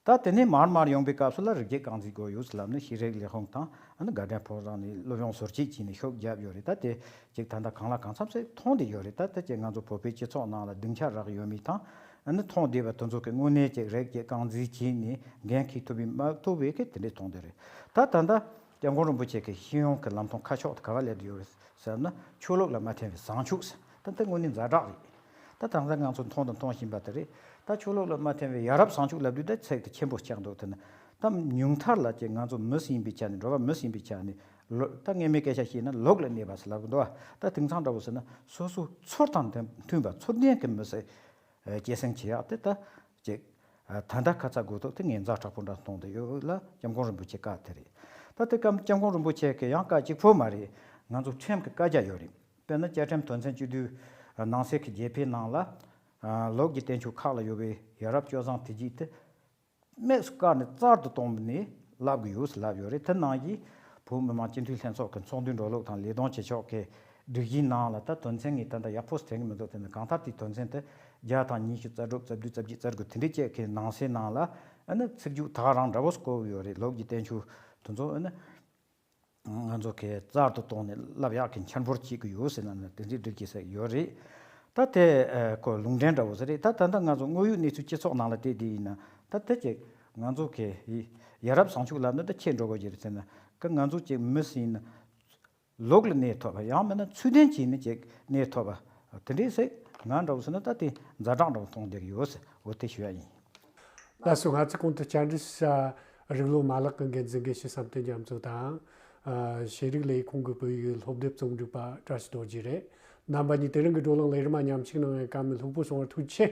ད་དེ་ནས་མར་མར་ཡོང་པའི་སྐབས་སུ་ལ་རིགས་གཅིག་རྐང་འཛིན་དགོས་ཡོད་ཟེར་ལབ་ནས་ཤེས་རིག་ལས་ཁུངས་དང་ཨ་ནི་དགའ་ལྡན་ཕོ་བྲང་ནས་སློབ་ཡོན་ཟུར་བཅད་བྱས་ནས་ཤུགས་བརྒྱབ་ཡོད་རེད། ད་དེ་ཅིག་ད་ལྟ་གང་ལ་གང་འཚམ་ཞིག་མཐོང་བསྡད་ཡོད་རེད། ད་དེ་ཅིག་ང་ཚོ་བོད་པའི་སྤྱི་ཚོགས་ནང་ལ་སྡིངས་ཆ་རག་ཡོད་མེད་དང་། ཨ་ནི་མཐོང་བསྡད་པ་དེ་ཚོ་གི་དངོས་གནས་ཅིག་རིགས་གཅིག་རྐང་འཛིན་བྱས་ནས་འགན་འཁྱེར་ཐུབ་པའི་མ་ཐུབ་པའི་གི་དེ་འདྲས་མཐོང་བསྡད་རེད། ད་ད་ལྟ་སྐྱབས་མགོན་རིན་པོ་ཆེ་གི་ཤེས་ཡོན་གི་ལམ་སྟོན་ཁ་ཕྱོགས་དེ་ག་བ་སླེབས་བསྡད་ཡོད་རེད་ཟེར་ན། ཆོས་ལུགས་ལ་མ་འཐེན་པའི་བཟང་ཕྱོགས་ཟེར། ད་ལྟ་དངོས་གནས་ཛ་དྲག་རེད། ད་དེང་སང་ང་ཚོ་མཐོང་དང་མཐོང་བཞིན་པ་དེ་རེད། ད་ཆོས་ལུགས་ལ་མ་འཐེན་པའི་ཡ་རབས་བཟང་ཕྱོགས་ལབ་དུས་ད་ཚིག་དེ་ཆེན་པོ་ཆགས་འདུག་དེ་ནི་ད་ཉུང་མཐར་ལ་ཅིག་ང་ཚོ་མི་ཡིན་པའི་ཆ་ནས། འགྲོ་བ་མི་ཡིན་པའི་ཆ་ནས་ལོ། ད་སྔོན་མའི་སྐད་ཆ་བཤད་ན་ལུགས་ལ་གནས་པ་ཟེར་ལབ་གི་འདུག་བ། ད་དེང་སང་འདྲ་བོ་ཟེར་ན་སོ་སོའི་ཚུལ་དང་མཐུན་པ། ཚུལ་ལྡན་གྱི་མི་ཟེར། ཨ་སྐྱེད་སྲིང་བྱེད་ཡག་དེ་ད་ཅིག་ཨ་ད་ལྟ་ཁ་ཚ་དགོས་གཏུགས་དེ་ངས་ཛ་དྲག་པོ་འདྲ་མཐོང་བསྡད་ཡོད་ལ། སྐྱབས་མགོན་རིན་པོ་ཆེ་བཀའ་དེ་རེད། ད་དེ་སྐབས་སྐྱབས་མགོན་རིན་པོ་ཆེ་གི་ཡང་བཀའ་གཅིག་པོ་མ་རེད། ང་ཚོ་ཁྲིམས་ཀྱི་བཀའ་རྒྱ་ཡོད་རེད། དཔེར་ན་བཅའ་ཁྲིམས་དོན་ཚན་བཅུ་བདུན། ནང་གསེས་ཀྱི་བརྒྱད་པའི་ནང་ལ། ཨ་ལུགས་ཀྱི་བསྟན་བཅོས་ཁག་ལ་ཡོད་པའི་ཡ་རབས་སྤྱོད་བཟང་དེ་རྒྱུད་དེ་དམིགས་སུ་བཀར་ནས་རྩལ་དུ་བཏོན་ནས་བསླབ་དགོས་ཡོད་ཟེར་ལབ་ཡོད་རེད། དེ་ནང་བཞིན་བོད་མི་མང་སྤྱི་འཐུས་ལྷན་ཚོགས་ཀྱི་ཚོགས་འདུའི་འགྲོ་ལུགས་དང་ལས་དོན་བྱེད་ཕྱོགས་ཀྱི་སྒྲིག་གཞིའི་ནང་ལ་ད་དོན་ཚན་ངས་ད་ལྟ་ཡག་པོ་དྲན་གྱི་མི་འདུག་དེ་ནི་གང་ལྟར་དེའི་དོན་ཚན་དེ་བརྒྱ་དང་ཉི་ཤུ་རྩ་དྲུག་རྩ་བདུན་རྩ་བརྒྱད་རྩ་དགུ་དེ་འདྲའི་བཅས་ཀྱི་ནང་གསེས་ནང་ལ་ཨ་ནི་ཚིག་རྒྱུགས་ད་ག་རང་འདྲ་བོ་བཀོད་ཡོད་རེད། ལུགས་ཀྱི་བསྟན་བཅོས་དེ་ཚོ་ཨ་ནི། ང་ཚོ་གིས་རྩལ་དུ་བཏོན་ནས་བསླབ་ཡག་གི་འཆར་འབུལ་བྱེད་ཀྱི་ཡོད་ཟེར་ན་ནི་དེ་འདྲའི་འགྲིག་གི་ཟེར་ཡོད་རེད། ད་དེ་ཨ་ཁོ་ལུང་འདྲེན་འདྲ་བོ་ཟེར་རེད། ད་ད་ལྟ་ང་ཚོ་དངོས་ཡོད་གནས་ཚུལ་སྤྱི་ཚོགས་ནང་ལ་བལྟས་དེ་ཡིན་ན། ད་དེ་ཅིག་ང་ཚོ་གི་ཡ་རབས་བཟང་ཕྱོགས་ལབ་ན་ད་ཁྱད་འགྲོ་དགོས་ཀྱི་རེད་ཟེར་ན། ཀ་ང་ཚོ་ཅིག་མི་ཟེར་ན་ལུགས་ལ་གནས་ཐུབ་པ། ཡང་མིན་ན་ཚུལ་ལྡན་བྱས་ནས་ཅིག་གནས་ཐུབ་པ་དེ་འདྲའི་ཟེར། ང་འདྲ་བོ་ཟེར་ན་ད་དེ་ཛ་དྲག་འདྲ་བོ་མཐོང་བསྡད་ཀྱི་ཡོད་ཟེར། འོ་དེ་ཞུ་ཡ་ཡིན། ལགས་སོ། ང་ཚོའི་གོང་དུ་བཅར་འདྲི་ཞུ་བྱ་རིགས་སློབ་མ་ལག་གི་འགན་འཛིན་དགེ་བཤེས་བསམ་གཏན་རྒྱ་མཚོ་དང་། ཨ་ཤེས་རིག་ལས་ཁུངས་ཀྱི་བོད་ཡིག་སློབ་དེབ་རྩོམ་སྒྲིག་པ་བཀྲ་ཤིས་རྡོ་རྗེ་རེད། རྣམ་པ་གཉིས་དེ་རིང་གི་བགྲོ་གླེང་ལས་རིམ་མཉམ་ཞུགས་གནང་བའི་བཀའ་མོལ་ལྷུག་པོ་གསུང་བར་ཐུགས་རྗེ་ཆེ།